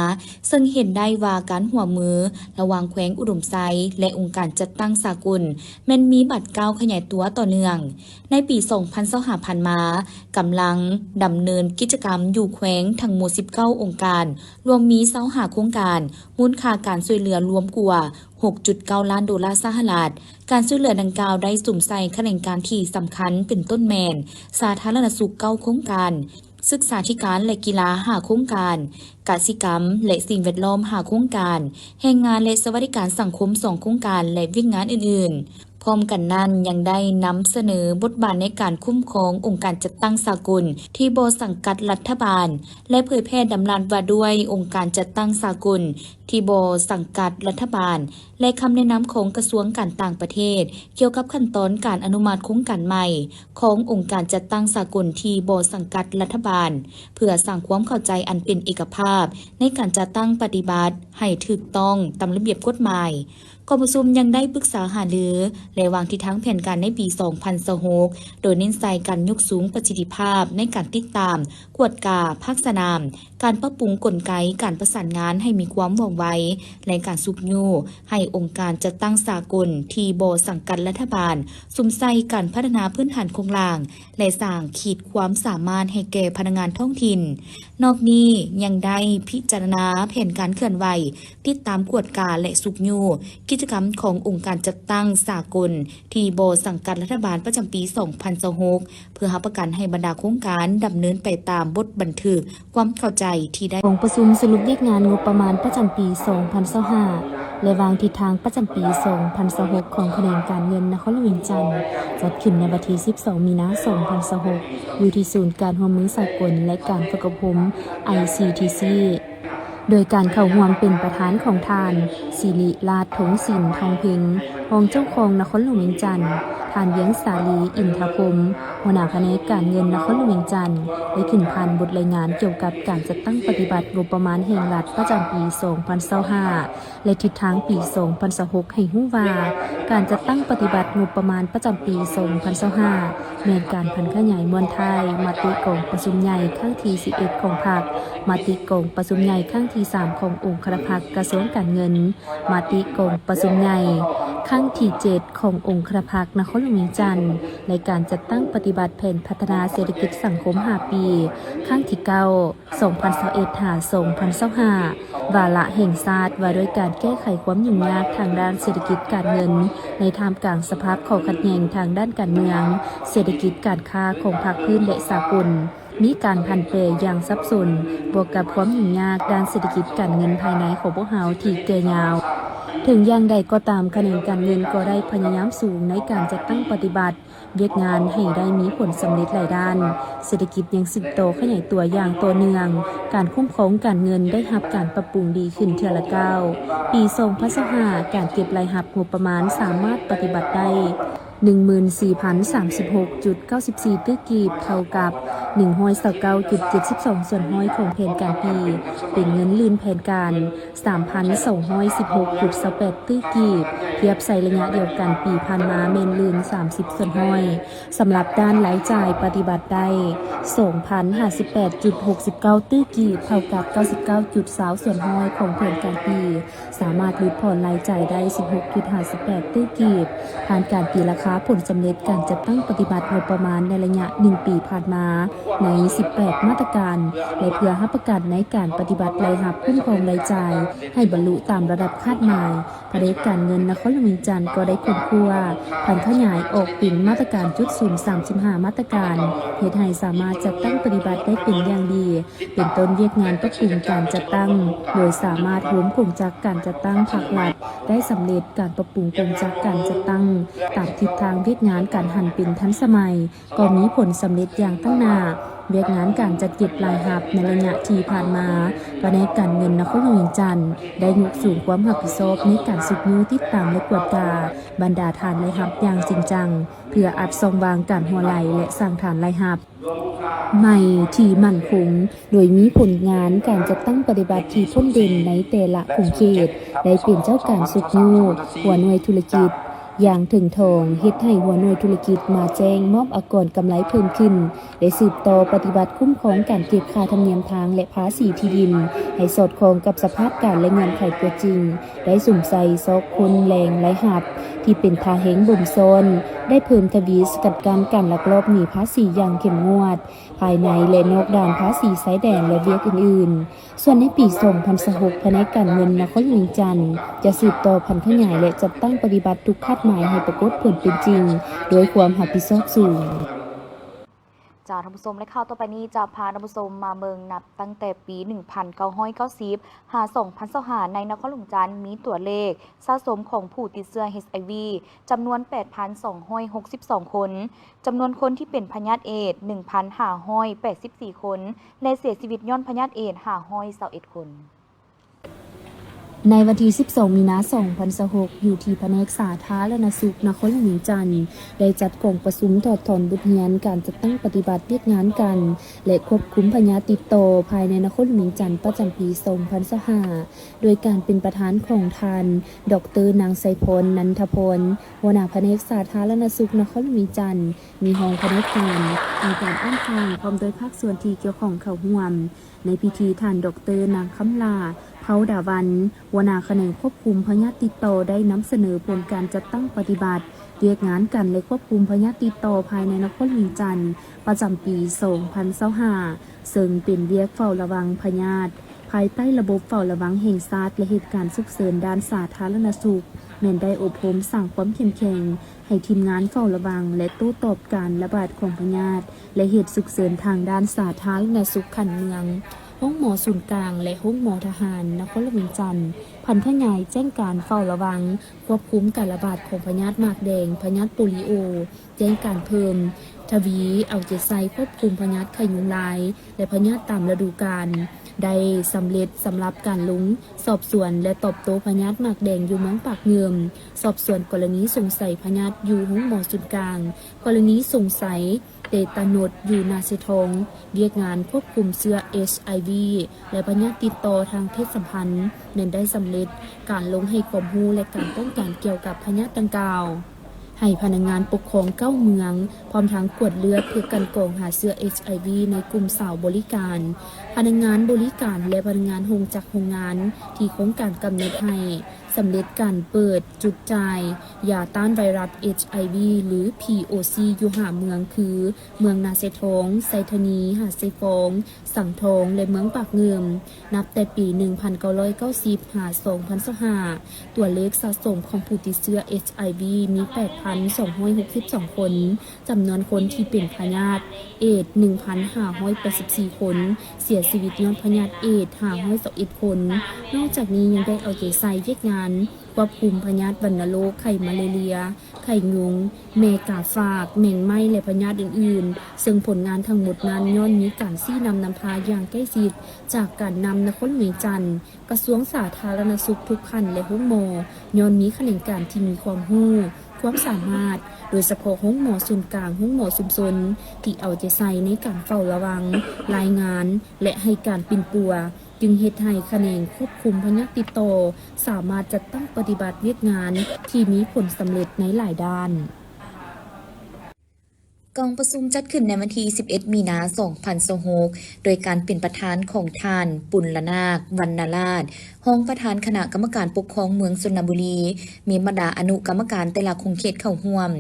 ເຊິ່ງເຫັນໄດ້ວ່າການຮ່ວມມືລະຫວ່າງແຂວງອຸດົມໄຊ ແລະ ອົງການຈັດຕັ້ງສາກົນ ແມ່ນມີບາດກ້າວຂະຫຍາຍຕົວຕໍ່ເນື່ອງ. ໃນປີສອງພັນຊາວຫ້າຜ່ານມາ, ກຳລັງດຳເນີນກິດຈະກຳຢູ່ແຂວງທັງໝົດສິບເກົ້າອົງການ, ລວມມີຊາວຫ້າໂຄງການ, ມູນຄ່າການຊ່ວຍເຫຼືອລວມກວ່າຫົກຈຸດເກົ້າລ້ານໂດລາສະຫະລັດ. ການຊ່ວຍເຫຼືອດັ່ງກ່າວໄດ້ສຸມໃສ່ຂະແໜງການທີ່ສຳຄັນ ເປັນຕົ້ນແມ່ນ ສາທາລະນະສຸກເກົ້າໂຄງການ, ສຶກສາທິການ ແລະ ກິລາຫ້າໂຄງການ, ກະສິກຳ ແລະ ສິ່ງແວດລ້ອມຫ້າໂຄງການ, ແຮງງານ ແລະ ສະຫວັດດີການສັງຄົມສອງໂຄງການ ແລະ ວຽກງານອື່ນໆ. ພ້ອມກັນນັ້ນຍັງໄດ້ນຳສະເໜີບົດບາດໃນການຄຸ້ມຄອງອົງການຈັດຕັ້ງສາກົນທີ່ບໍ່ສັງກັດລັດຖະບານ ແລະ ເຜີຍແຜ່ດຳລັດວ່າດ້ວຍອົງການຈັດຕັ້ງສາກົນທີ່ບໍ່ສັງກັດລັດຖະບານ ແລະ ຄຳແນະນຳຂອງກະຊວງການຕ່າງປະເທດ ກ່ຽວກັບຂັ້ນຕອນການອະນຸມັດໂຄງການໃໝ່ຂອງອົງການຈັດຕັ້ງສາກົນທີ່ບໍ່ສັງກັດລັດຖະບານ ເພື່ອສ້າງຄວາມເຂົ້າໃຈອັນເປັນເອກະພາບໃນການຈັດຕັ້ງປະຕິບັດໃຫ້ຖືກຕ້ອງຕາມລະບຽບກົດໝາຍ. ກອງປະຊຸມຍັງໄດ້ປຶກສາຫາລື ແລະ ວາງທິດທາງແຜນການໃນປີສອງພັນຊາວຫົກ ໂດຍເນັ້ນໃສ່ການຍົກສູງປະສິດທິພາບໃນການຕິດຕາມ, ກວດກາ, ພາກສະໜາມ, ການປັບປຸງກົນໄກການປະສານງານໃຫ້ມີຄວາມວ່ອງໄວ ແລະ ການຊຸກຍູ້ໃຫ້ອົງການຈັດຕັ້ງສາກົນທີ່ບໍ່ສັງກັດລັດຖະບານ ສຸມໃສ່ການພັດທະນາພື້ນຖານໂຄງລ່າງ ແລະ ສ້າງຂີດຄວາມສາມາດໃຫ້ແກ່ພະນັກງານທ້ອງຖິ່ນ. ນອກນີ້ຍັງໄດ້ພິຈາລະນາແຜນການເຄື່ອນໄຫວ, ຕິດຕາມກວດກາ ແລະ ຊຸກຍູ້ກິ ກິດຈະກຳຂອງອົງການຈັດຕັ້ງສາກົນທີ່ບໍ່ສັງກັດລັດຖະບານປະຈຳປີສອງພັນຊາວຫົກ ເພື່ອຮັບປະກັນໃຫ້ບັນດາໂຄງການດຳເນີນໄປຕາມບົດບັນທຶກຄວາມເຂົ້າໃຈທີ່ໄດ້. ກອງປະຊຸມສະຫຼຸບວຽກງານງົບປະມານປະຈຳປີສອງພັນຊາວຫ້າ ແລະ ວາງທິດທາງປະຈຳປີສອງພັນຊາວຫົກ ຂອງຂະແໜງການເງິນນະຄອນຫຼວງວຽງຈັນ ຈັດຂຶ້ນໃນວັນທີສິບສອງ ມີນາ ສອງພັນຊາວຫົກ ຢູ່ທີ່ສູນການຮ່ວມມືສາກົນ ແລະ ການຝຶກອົບຮົມ ໄອຊີທີຊີ ໂດຍການເຂົ້າຮ່ວມເປັນປະທານຂອງທ່ານ ສິລິລາດ ທົງສິນ ທອງເພັງ ຮອງເຈົ້າຄອງນະຄອນຫຼວງວຽງຈັນ, ທ່ານ ວຽງສາລີ ອິນທະພົມ ຫົວໜ້າພະແນກການເງິນນະຄອນຫຼວງວຽງຈັນ ໄດ້ຂຶ້ນຜ່ານບົດລາຍງານກ່ຽວກັບການຈັດຕັ້ງປະຕິບັດງົບປະມານແຫ່ງລັດປະຈຳປີສອງພັນຊາວຫ້າ ແລະ ທິດທາງປີສອງພັນຊາວຫົກ ໃຫ້ຮູ້ວ່າ ການຈັດຕັ້ງປະຕິບັດງົບປະມານປະຈຳປີສອງພັນຊາວຫ້າ ແມ່ນການຜັນຂະຫຍາຍມ້ວນທ້າຍມະຕິກອງປະຊຸມໃຫຍ່ຄັ້ງທີສິບເອັດຂອງພັກ, ມະຕິກອງປະຊຸມໃຫຍ່ຄັ້ງທີສາມຂອງອົງຄະນະພັກກະຊວງການເງິນ, ມະຕິກອງປະຊຸມໃຫຍ່ຄັ້ງທີເຈັດຂອງອົງຄະນະພັກນະຄອນຫຼວງວຽງຈັນ ໃນການຈັດຕັ້ງປະຕິບັດແຜນພັດທະນາເສດຖະກິດສັງຄົມຫ້າປີ ຄັ້ງທີເກົ້າ ສອງພັນຊາວເອັດ ຫາ ສອງພັນຊາວຫ້າ ວາລະແຫ່ງຊາດວ່າດ້ວຍການແກ້ໄຂຄວາມຫຍຸ້ງຍາກທາງດ້ານເສດຖະກິດການເງິນ ໃນທ່າມກາງສະພາບຂໍ້ຂັດແຍ່ງທາງດ້ານການເມືອງ, ເສດຖະກິດ, ການຄ້າຂອງພາກພື້ນ ແລະ ສາກົນ ມີການຜັນແປຢ່າງສັບສົນ, ບວກກັບຄວາມຫຍຸ້ງຍາກດ້ານເສດຖະກິດການເງິນພາຍໃນຂອງພວກເຮົາທີ່ແກ່ຍາວ. ເຖິງຢ່າງໃດກໍຕາມ, ຂະແໜງການເງິນກໍໄດ້ພະຍາຍາມສູງໃນການຈັດຕັ້ງປະຕິບັດ ວຽກງານໃຫ້ໄດ້ມີຜົນສຳເລັດຫຼາຍດ້ານ, ເສດຖະກິດຍັງສືບຕໍ່ຂະຫຍາຍຕົວຢ່າງຕໍ່ເນື່ອງ, ການຄຸ້ມຄອງການເງິນໄດ້ຮັບການປັບປຸງດີຂຶ້ນເທື່ອລະກ້າວ. ປີສອງພັນຊາວຫ້າ ການເກັບລາຍຮັບງົບປະມານສາມາດປະຕິບັດໄດ້ໜຶ່ງໝື່ນສີ່ພັນສາມສິບຫົກຈຸດເກົ້າສິບສີ່ຕື້ກີບ, ເທົ່າກັບໜຶ່ງຮ້ອຍຊາວເກົ້າຈຸດເຈັດສິບສອງສ່ວນຮ້ອຍຂອງແຜນການປີ, ເປັນເງິນລື່ນແຜນການ ສາມພັນສອງຮ້ອຍສິບຫົກຈຸດຊາວແປດຕື້ກີບ, ທຽບໃສ່ໄລຍະດຽວກັນປີຜ່ານມາແມ່ນລື່ນສາມສິບສ່ວນຮ້ອຍ. ສຳລັບດ້ານລາຍຈ່າຍປະຕິບັດໄດ້ສອງພັນຫ້າສິບແປດຈຸດຫົກສິບເກົ້າຕື້ກີບ, ເທົ່າກັບເກົ້າສິບເກົ້າຈຸດຊາວສ່ວນຮ້ອຍຂອງແຜນການປີ, ສາມາດຫຼຸດຜ່ອນລາຍຈ່າຍໄດ້ສິບຫົກຈຸດຫ້າສິບແປດຕື້ກີບ, ຜ່ານການຕີລາຄາຜົນສຳເລັດການຈັດຕັ້ງປະຕິບັດງົບປະມານໃນໄລຍະໜຶ່ງປີຜ່ານມາ ໃນສິບແປດມາດຕະການ ແລະ ເພື່ອຮັບປະກັນໃນການປະຕິບັດລາຍຮັບຄຸ້ມຄອງລາຍຈ່າຍໃຫ້ບັນລຸຕາມລະດັບຄາດໝາຍ, ພະແນກການເງິນນະຄອນຫຼວງວຽງຈັນກໍໄດ້ຄົ້ນຄວ້າຜັນຂະຫຍາຍອອກເປັນມາດຕະການຈຸດສຸມສາມສິບຫ້າມາດຕະການ, ເຮັດໃຫ້ສາມາດຈັດຕັ້ງປະຕິບັດໄດ້ເປັນຢ່າງດີ, ເປັນຕົ້ນວຽກງານປັບປຸງການຈັດຕັ້ງ ໂດຍສາມາດໂຮມກົງຈັກການຈັດຕັ້ງພາກລັດໄດ້ສຳເລັດ, ການປັບປຸງກົງຈັກການຈັດຕັ້ງຕາມທິດທາງວຽກງານການຫັນເປັນທັນສະໄໝ ກໍມີຜົນສຳເລັດຢ່າງຕັ້ງໜ້າ. ວຽກງານການຈັດເກັບລາຍຮັບໃນໄລຍະທີ່ຜ່ານມາ, ພະແນກການເງິນນະຄອນຫຼວງວຽງຈັນໄດ້ຍົກສູງຄວາມຮັບຜິດຊອບໃນການຊຸກຍູ້, ຕິດຕາມ ແລະ ກວດກາບັນດາຖານລາຍຮັບຢ່າງຈິງຈັງ, ເພື່ອອັດຊ່ອງວ່າງການຮົ່ວໄຫຼ ແລະ ສ້າງຖານລາຍຮັບໃໝ່ທີ່ໝັ້ນຄົງ, ໂດຍມີຜົນງານການຈັດຕັ້ງປະຕິບັດທີ່ພົ້ນເດັ່ນໃນແຕ່ລະຂົງເຂດ, ໄດ້ເປັນເຈົ້າການຊຸກຍູ້ຫົວໜ່ວຍທຸລະກິດ ຢ່າງເຖິງຖອງ, ເຮັດໃຫ້ຫົວໜ່ວຍທຸລະກິດມາແຈ້ງມອບອາກອນກຳໄລເພີ່ມຂຶ້ນ, ໄດ້ສືບຕໍ່ປະຕິບັດຄຸ້ມຄອງການເກັບຄ່າທຳນຽມທາງ ແລະ ພາສີທີ່ດິນ ໃຫ້ສອດຄ່ອງກັບສະພາບການ ແລະ ເງື່ອນໄຂຕົວຈິງ, ໄດ້ສຸມໃສ່ຊອກຄົ້ນແຫຼ່ງລາຍຮັບທີ່ເປັນທ່າແຮງບົ່ມຊ້ອນ, ໄດ້ເພີ່ມທະວີສະກັດກັ້ນການລັກລອບໜີພາສີຢ່າງເຂັ້ມງວດ ພາຍໃນ ແລະ ນອກດ່ານພາສີຊາຍແດນ ແລະ ວຽກອື່ນໆ. ສ່ວນໃນປີສອງພັນຊາວຫົກ ພະແນກການເງິນນະຄອນຫຼວງວຽງຈັນຈະສືບຕໍ່ຜັນຂະຫຍາຍ ແລະ ຈັດຕັ້ງປະຕິບັດທຸກຄາດໝາຍໃຫ້ປາກົດຜົນເປັນຈິງ ດ້ວຍຄວາມຮັບຜິດຊອບສູງ. ເຈົ້າ ທ່ານຜູ້ຊົມ ແລະ ຂ່າວຕໍ່ໄປນີ້ຈະພາທ່ານຜູ້ຊົມມາເບິ່ງ ນັບຕັ້ງແຕ່ປີໜຶ່ງພັນເກົ້າຮ້ອຍເກົ້າສິບ ຫາ ສອງພັນຊາວຫ້າ ໃນນະຄອນຫຼວງວຽງຈັນມີຕົວເລກສະສົມຂອງຜູ້ຕິດເຊື້ອ ເອດສ໌ ຈຳນວນ ແປດພັນສອງຮ້ອຍຫົກສິບສອງຄົນ, ຈຳນວນຄົນທີ່ເປັນພະຍາດເອດສ໌ ໜຶ່ງພັນຫ້າຮ້ອຍແປດສິບສີ່ຄົນ ແລະ ເສຍຊີວິດຍ້ອນພະຍາດເອດສ໌ ຫ້າຮ້ອຍຊາວເອັດຄົນ. ໃນວັນທີສິບສອງ ມີນາ ສອງພັນຊາວຫົກ ຢູ່ທີ່ພະແນກສາທາລະນະສຸກນະຄອນຫຼວງວຽງຈັນ ໄດ້ຈັດກອງປະຊຸມຖອດຖອນບົດຮຽນການຈັດຕັ້ງປະຕິບັດວຽກງານກັນ ແລະ ຄວບຄຸມພະຍາດຕິດຕໍ່ພາຍໃນນະຄອນຫຼວງວຽງຈັນປະຈຳປີສອງພັນຊາວຫ້າ ໂດຍການເປັນປະທານຂອງທ່ານ ດອກເຕີ ນາງໄຊພອນ ນັນທະພອນ ຫົວໜ້າພະແນກສາທາລະນະສຸກນະຄອນຫຼວງວຽງຈັນ, ມີຮອງພະແນກການ, ອົງການອ້ອມຂ້າງ ພ້ອມດ້ວຍພາກສ່ວນທີ່ກ່ຽວຂ້ອງເຂົ້າຮ່ວມ. ໃນພິທີ ທ່ານ ດອກເຕີ ນາງຄຳຫຼ້າ ເພົາດາວັນ ຫົວໜ້າຂະແໜງຄວບຄຸມພະຍາດຕິດຕໍ່ ໄດ້ນຳສະເໜີຜົນການຈັດຕັ້ງປະຕິບັດວຽກງານກັນ ແລະ ຄວບຄຸມພະຍາດຕິດຕໍ່ພາຍໃນນະຄອນຫຼວງວຽງຈັນ ປະຈຳປີສອງພັນຊາວຫ້າ ເຊິ່ງເປັນວຽກເຝົ້າລະວັງພະຍາດ ພາຍໃຕ້ລະບົບເຝົ້າລະວັງແຫ່ງຊາດ ແລະ ເຫດການສຸກເສີນດ້ານສາທາລະນະສຸກ ແມ່ນໄດ້ອົບຮົມສ້າງຄວາມເຂັ້ມແຂງໃຫ້ທີມງານເຝົ້າລະວັງ ແລະ ໂຕ້ຕອບການລະບາດຂອງພະຍາດ ແລະ ເຫດສຸກເສີນທາງດ້ານສາທາລະນະສຸກຂັ້ນເມືອງ, ໂຮງໝໍສູນກາງ ແລະ ໂຮງໝໍທະຫານນະຄອນຫຼວງວຽງຈັນ ຜັນຂະຫຍາຍແຈ້ງການເຝົ້າລະວັງ, ຄວບຄຸມການລະບາດຂອງພະຍາດໝາກແດງ, ພະຍາດໂປລີໂອ, ແຈ້ງການເພີ່ມທະວີເອົາໃຈໃສ່ຄວບຄຸມພະຍາດໄຂ້ຍຸງລາຍ ແລະ ພະຍາດຕາມລະດູການ ໄດ້ສຳເລັດສຳລັບການລົງສອບສວນ ແລະ ຕອບໂຕ້ພະຍາດໝາກແດງຢູ່ເມືອງປາກງື່ມ, ສອບສວນກໍລະນີສົງໄສພະຍາດຢູ່ໂຮງໝໍສູນກາງ, ກໍລະນີສົງໄສເຕຕານົດຢູ່ນາເຊທອງ, ວຽກງານຄວບຄຸມເຊື້ອ ເອດສ ໄອ ວີ ແລະ ພະຍາດຕິດຕໍ່ທາງເພດສຳພັນ ແມ່ນໄດ້ສຳເລັດການລົງໃຫ້ຄວາມຮູ້ ແລະ ການປ້ອງກັນກ່ຽວກັບພະຍາດດັ່ງກ່າວ. ໃຫ້ພະນັກງານປົກຄອງເກົ້າເມືອງ, ພ້ອມທັງກວດເລືອດເພື່ອກັ່ນກອງຫາເຊື້ອ ເອດສ ໄອ ວີ ໃນກຸ່ມສາວບໍລິການ, ພະນັກງານບໍລິການ ແລະ ພະນັກງານໂຮງຈັກໂຮງງານທີ່ໂຄງການກຳນົດໃຫ້, ສຳເລັດການເປີດຈຸດຈ່າຍຢາຕ້ານໄວຣັສ ເອດສ ໄອ ວີ ຫຼື ພີ ໂອ ຊີ ຢູ່ຫ້າເມືອງ ຄື ເມືອງນາເຊທອງ, ໄຊທານີ, ຫາດຊາຍຟອງ, ສັງທອງ ແລະ ເມືອງປາກງື່ມ. ນັບແຕ່ປີໜຶ່ງພັນເກົ້າຮ້ອຍເກົ້າສິບ ຫາ ສອງພັນຊາວຫ້າ ຕົວເລກສະສົມຂອງຜູ້ຕິດເຊື້ອ ເອດສ ໄອ ວີ ມີ ແປດພັນສອງຮ້ອຍຫົກສິບສອງ ຄົນ, ຈຳນວນຄົນທີ່ເປັນພະຍາດເອດສ ໜຶ່ງພັນຫ້າຮ້ອຍແປດສິບສີ່ ຄົນ, ເສຍຊີວິດຍ້ອນພະຍາດເອດສ ຫ້າຮ້ອຍຊາວເອັດ ຄົນ. ນອກຈາກນີ້ຍັງໄດ້ເອົາໃຈໃສ່ວຽກງານຄວບຄຸມພະຍາດວັນນະໂລກ, ໄຂ້ມາເລເຣັຍ, ໄຂ້ຍຸງ, ແມ່ກາຝາກ, ແມງໄມ້ ແລະ ພະຍາດອື່ນໆ, ເຊິ່ງຜົນງານທັງໝົດນັ້ນຍ້ອນມີການຊີ້ນຳນຳພາຢ່າງໃກ້ຊິດຈາກການນຳນະຄອນຫຼວງວຽງຈັນ, ກະຊວງສາທາລະນະສຸກທຸກຂັ້ນ ແລະ ໂຮງໝໍ, ຍ້ອນມີຂະແໜງການທີ່ມີຄວາມຮູ້, ຄວາມສາມາດ, ໂດຍສະເພາະໂຮງໝໍສູນກາງ, ໂຮງໝໍຊຸມຊົນ ທີ່ເອົາໃຈໃສ່ໃນການເຝົ້າລະວັງ, ລາຍງານ ແລະ ໃຫ້ການປິ່ນປົວ, ຈຶ່ງເຮັດໃຫ້ຂະແໜງຄວບຄຸມພະຍາດຕິດຕໍ່ສາມາດຈັດຕັ້ງປະຕິບັດວຽກງານທີ່ມີຜົນສຳເລັດໃນຫຼາຍດ້ານ. ກອງປະຊຸມຈັດຂຶ້ນໃນວັນທີສິບເອັດ ມີນາ ສອງພັນຊາວຫົກ ໂດຍການເປັນປະທານຂອງທ່ານ ປຸນລະນາກ ວັນນະລາດ ຮອງປະທານຄະນະກຳມະການປົກຄອງເມືອງຊົນນະບູລີ, ມີບັນດາອະນຸກຳມະການແຕ່ລະຂົງເຂດເຂົ້າຮ່ວມ.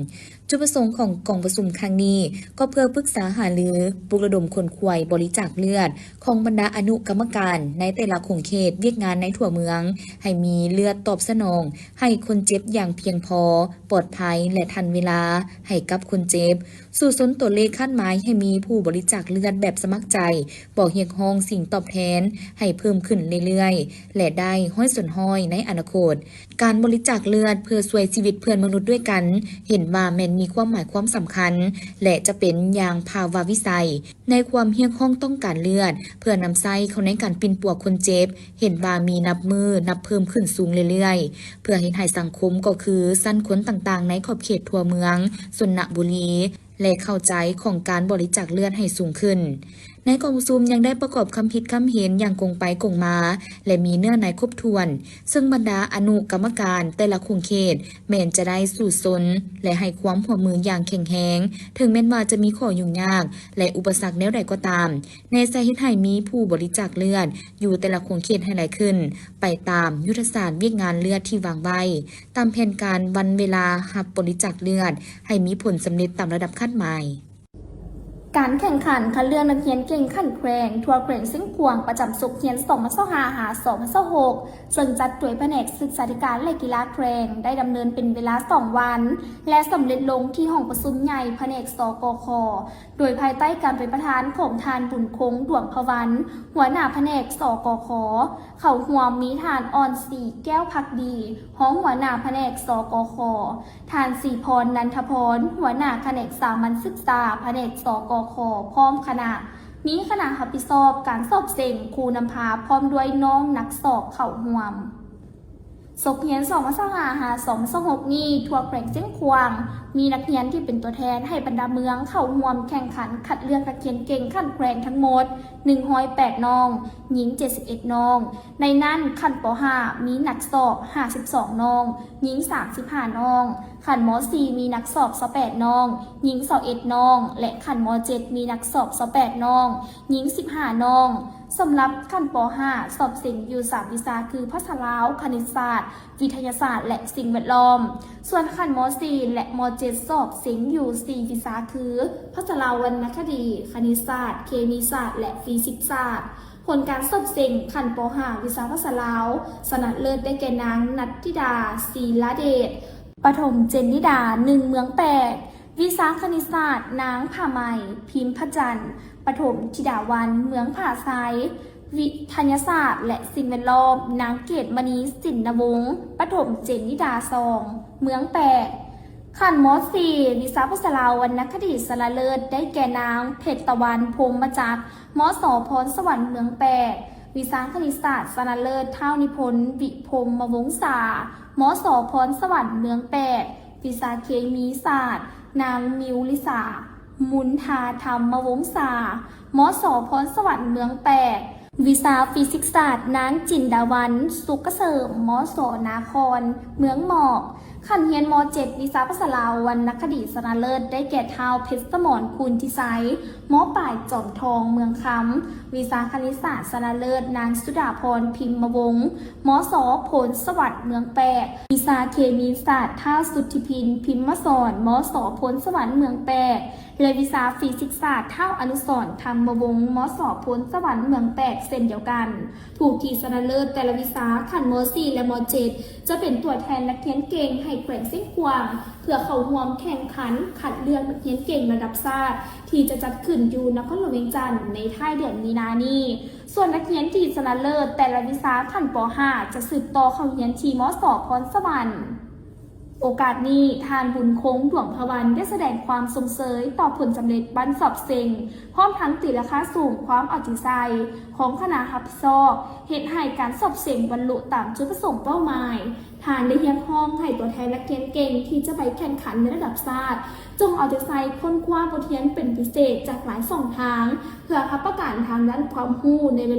ຈຸດປະສົງຂອງກອງປະຊຸມຄັ້ງນີ້ ກໍເພື່ອປຶກສາຫາລື, ປຸກລະດົມຂົນຂວາຍບໍລິຈາກເລືອດຂອງບັນດາອະນຸກຳມະການໃນແຕ່ລະຂົງເຂດວຽກງານໃນທົ່ວເມືອງ ໃຫ້ມີເລືອດຕອບສະໜອງໃຫ້ຄົນເຈັບຢ່າງພຽງພໍ, ປອດໄພ ແລະ ທັນເວລາໃຫ້ກັບຄົນເຈັບ, ສູ້ຊົນຕົວເລກຄາດໝາຍໃຫ້ມີຜູ້ບໍລິຈາກເລືອດແບບສະໝັກໃຈ, ບໍ່ຮຽກຮ້ອງສິ່ງຕອບແທນໃຫ້ເພີ່ມຂຶ້ນເລື້ອຍໆ ແລະ ໄດ້ຮ້ອຍສ່ວນຮ້ອຍໃນອະນາຄົດ. ການບໍລິຈາກເລືອດເພື່ອຊ່ວຍຊີວິດເພື່ອນມະນຸດດ້ວຍກັນ ເຫັນວ່າແມ່ນມີຄວາມໝາຍຄວາມສຳຄັນ ແລະ ຈະເປັນຢ່າງພາວະວິໄສໃນຄວາມຮຽກຮ້ອງຕ້ອງການເລືອດ ເພື່ອນຳໃຊ້ເຂົ້າໃນການປິ່ນປົວຄົນເຈັບ ເຫັນວ່າມີນັບມື້ນັບເພີ່ມຂຶ້ນສູງເລື້ອຍໆ ເພື່ອເຮັດໃຫ້ສັງຄົມ ກໍຄືຊັ້ນຄົນຕ່າງໆ ໃນຂອບເຂດທົ່ວເມືອງຊົນນະບູລີ ແລະ ເຂົ້າໃຈຂອງການບໍລິຈາກເລືອດໃຫ້ສູງຂຶ້ນ. ໃນກອງປະຊຸມຍັງໄດ້ປະກອບຄຳຄິດຄຳເຫັນຢ່າງກົງໄປກົງມາ ແລະ ມີເນື້ອໃນຄົບຖ້ວນ, ເຊິ່ງບັນດາອະນຸກຳມະການແຕ່ລະຂົງເຂດແມ່ນຈະໄດ້ສູ້ຊົນ ແລະ ໃຫ້ຄວາມຮ່ວມມືຢ່າງແຂງແຮງ, ເຖິງແມ່ນວ່າຈະມີຂໍ້ຫຍຸ້ງຍາກ ແລະ ອຸປະສັກແນວໃດກໍຕາມ, ແຕ່ຈະເຮັດໃຫ້ມີຜູ້ບໍລິຈາກເລືອດຢູ່ແຕ່ລະຂົງເຂດໃຫ້ຫຼາຍຂຶ້ນ, ໄປຕາມຍຸດທະສາດວຽກງານເລືອດທີ່ວາງໄວ້, ຕາມແຜນການວັນເວລາຮັບບໍລິຈາກເລືອດ ໃຫ້ມີຜົນສຳເລັດຕາມລະດັບຄາດໝາຍ. ການແຂ່ງຂັນຄັດເລືອກນັກຮຽນເກັ່ງຂັ້ນແຂວງ ທົ່ວແຂວງຊຽງຂວາງ ປະຈຳສົກຮຽນ ສອງພັນຊາວຫ້າ ຫາ ສອງພັນຊາວຫົກ ເຊິ່ງຈັດໂດຍພະແນກສຶກສາທິການ ແລະ ກິລາແຂວງ ໄດ້ດຳເນີນເປັນເວລາສອງວັນ ແລະ ສຳເລັດລົງທີ່ຫ້ອງປະຊຸມໃຫຍ່ພະແນກ ສກຂ ໂດຍພາຍໃຕ້ການເປັນປະທານຂອງທ່ານ ບຸນຄົງ ດວງພະວັນ ຫົວໜ້າພະແນກ ສກຂ. ເຂົ້າຮ່ວມມີທ່ານ ອ່ອນສີ ແກ້ວພັກດີ ຮອງຫົວໜ້າພະແນກ ສກຂ, ທ່ານ ສີພອນ ນັນທະພອນ ຫົວໜ້າຂະແໜງສາມັນສຶກສາ ພະແນກ ສກຂ ພ້ອມຄະນະ, ມີຄະນະຮັບຜິດຊອບການສອບເສັງ, ຄູນຳພາ ພ້ອມດ້ວຍນ້ອງນັກສອບເຂົ້າຮ່ວມ. ສົກຮຽນ ສອງພັນຊາວຫ້າ ຫາ ສອງພັນຊາວຫົກ ນີ້ ທົ່ວແຂວງຊຽງຂວາງ ມີນັກຮຽນທີ່ເປັນຕົວແທນໃຫ້ບັນດາເມືອງເຂົ້າຮ່ວມແຂ່ງຂັນຄັດເລືອກນັກຮຽນເກັ່ງຂັ້ນແຂວງທັງໝົດ ໜຶ່ງຮ້ອຍແປດນ້ອງ, ຍິງເຈັດສິບເອັດນ້ອງ. ໃນນັ້ນ ຂັ້ນ ປໍຫ້າ ມີນັກສອບ ຫ້າສິບສອງນ້ອງ, ຍິງ ສາມສິບຫ້ານ້ອງ, ຂັ້ນ ມໍສີ່ ມີນັກສອບ ຊາວແປດນ້ອງ, ຍິງ ຊາວເອັດນ້ອງ ແລະ ຂັ້ນ ມໍເຈັດ ມີນັກສອບ ຊາວແປດນ້ອງ, ຍິງ ສິບຫ້ານ້ອງ. ສຳລັບຂັ້ນ ປໍຫ້າ ສອບເສັງຢູ່ສາມວິຊາຄື ພາສາລາວ, ຄະນິດສາດ, ວິທະຍາສາດ ແລະ ສິ່ງແວດລ້ອມ. ສ່ວນຂັ້ນ ມໍສີ່ ແລະ ມໍເຈັດ ສອບເສັງຢູ່ສີ່ວິຊາຄື ພາສາລາວວັນນະຄະດີ, ຄະນິດສາດ, ເຄມີສາດ ແລະ ຟີຊິກສາດ. ຜົນການສອບເສັງຂັ້ນ ປໍຫ້າ ວິຊາພາສາລາວ ຊະນະເລີດໄດ້ແກ່ນາງ ນັດທິດາ ສີລາເດດ, ປະຖົມເຈນນິດາ ໜຶ່ງ ເມືອງແປກ. ວິຊາຄະນິດສາດ ນາງ ຜາໄໝ ພິມພະຈັນ, ປະຖົມທິດາວັນ ເມືອງຜາໄຊ. ວິທະຍາສາດ ແລະ ສິ່ງແວດລ້ອມ ນາງ ເກດມະນີ ສິນນະວົງ, ປະຖົມເຈນນິດາ ສອງ ເມືອງແປກ. ຂັ້ນ ມໍສີ່ ວິຊາພາສາລາວວັນນະຄະດີ ຊະນະເລີດໄດ້ແກ່ນາງ ເພັດຕະວັນ ພົມມະຈັກ, ມສ ພອນສະຫວັນ ເມືອງແປກ. ວິຊາຄະນິດສາດ ຊະນະເລີດ ທ້າວນິພົນ ວິພົມມະວົງສາ, ມສ ພອນສະຫວັນ ເມືອງແປກ. ວິຊາເຄມີສາດ ນາງ ມິວລິສາ ມຸນທາທຳມະວົງສາ, ມສ ພອນສະຫວັນ ເມືອງແປກ. ວິຊາຟີຊິກສາດ ນາງ ຈິນດາວັນ ສຸກກະເສີມ, ມສ ນາຄອນ ເມືອງໝອກ. ຂັ້ນຮຽນ ມໍເຈັດ ວິຊາພາສາລາວວັນນະຄະດີ ຊະນະເລີດໄດ້ແກ່ ທ້າວ ເພັດສະໝອນ ຄູນທິໄຊ, ມປາຍ ຈອມທອງ ເມືອງຄຳ. ວິຊາຄະນິດສາດ ຊະນະເລີດ ນາງ ສຸດາພອນ ພິມມະວົງ, ມສ ໂພນສະຫວັນ ເມືອງແປກ. ວິຊາເຄມີສາດ ທ້າວ ສຸດທິພິນ ພິມມະສອນ, ມສ ໂພນສະຫວັນ ເມືອງແປກ ແລະ ວິຊາຟີຊິກສາດ ທ້າວ ອະນຸສອນ ທຳມະວົງ, ມສ ໂພນສະຫວັນ ເມືອງແປກ ເຊັ່ນດຽວກັນ. ຜູ້ທີ່ຊະນະເລີດແຕ່ລະວິຊາ ຂັ້ນ ມໍສີ່ ແລະ ມໍເຈັດ ຈະເປັນຕົວແທນນັກຮຽນເກັ່ງໃຫ້ແຂວງຊຽງຂວາງ ເພື່ອເຂົ້າຮ່ວມແຂ່ງຂັນຄັດເລືອກນັກຮຽນເກັ່ງລະດັບຊາດ ທີ່ຈະຈັດຂຶ້ນຢູ່ນະຄອນຫຼວງວຽງຈັນໃນທ້າຍເດືອນມີນານີ້. ສ່ວນນັກຮຽນທີ່ຊະນະເລີດແຕ່ລະວິຊາຂັ້ນ ປໍຫ້າ ຈະສືບຕໍ່ເຂົ້າຮຽນທີ່ ມສ ພອນສະຫວັນ. ໂອກາດນີ້ ທ່ານ ບຸນຄົງ ດວງພະວັນ ໄດ້ສະແດງຄວາມຊົມເຊີຍຕໍ່ຜົນສຳເລັດບັ້ນສອບເສັງ, ພ້ອມທັງຕີລາຄາສູງຄວາມເອົາໃຈໃສ່ຂອງຄະນະຮັບຜິດຊອບ, ເຮັດໃຫ້ການສອບເສັງບັນລຸຕາມຈຸດປະສົງເປົ້າໝາຍ. ທ່ານໄດ້ຮຽກຮ້ອງໃຫ້ຕົວແທນນັກຮຽນເກັ່ງທີ່ຈະໄປແຂ່ງຂັນໃນລະດັບຊາດ ຈົ່ງເອົາໃຈໃສ່ຄົ້ນຄວ້າບົດຮຽນເປັນພິເສດຈາກຫຼາຍຊ່ອງທາງ ເພື່ອຮັບປະກັນທາງດ້ານຄວາມຮູ້ໃນເວລາ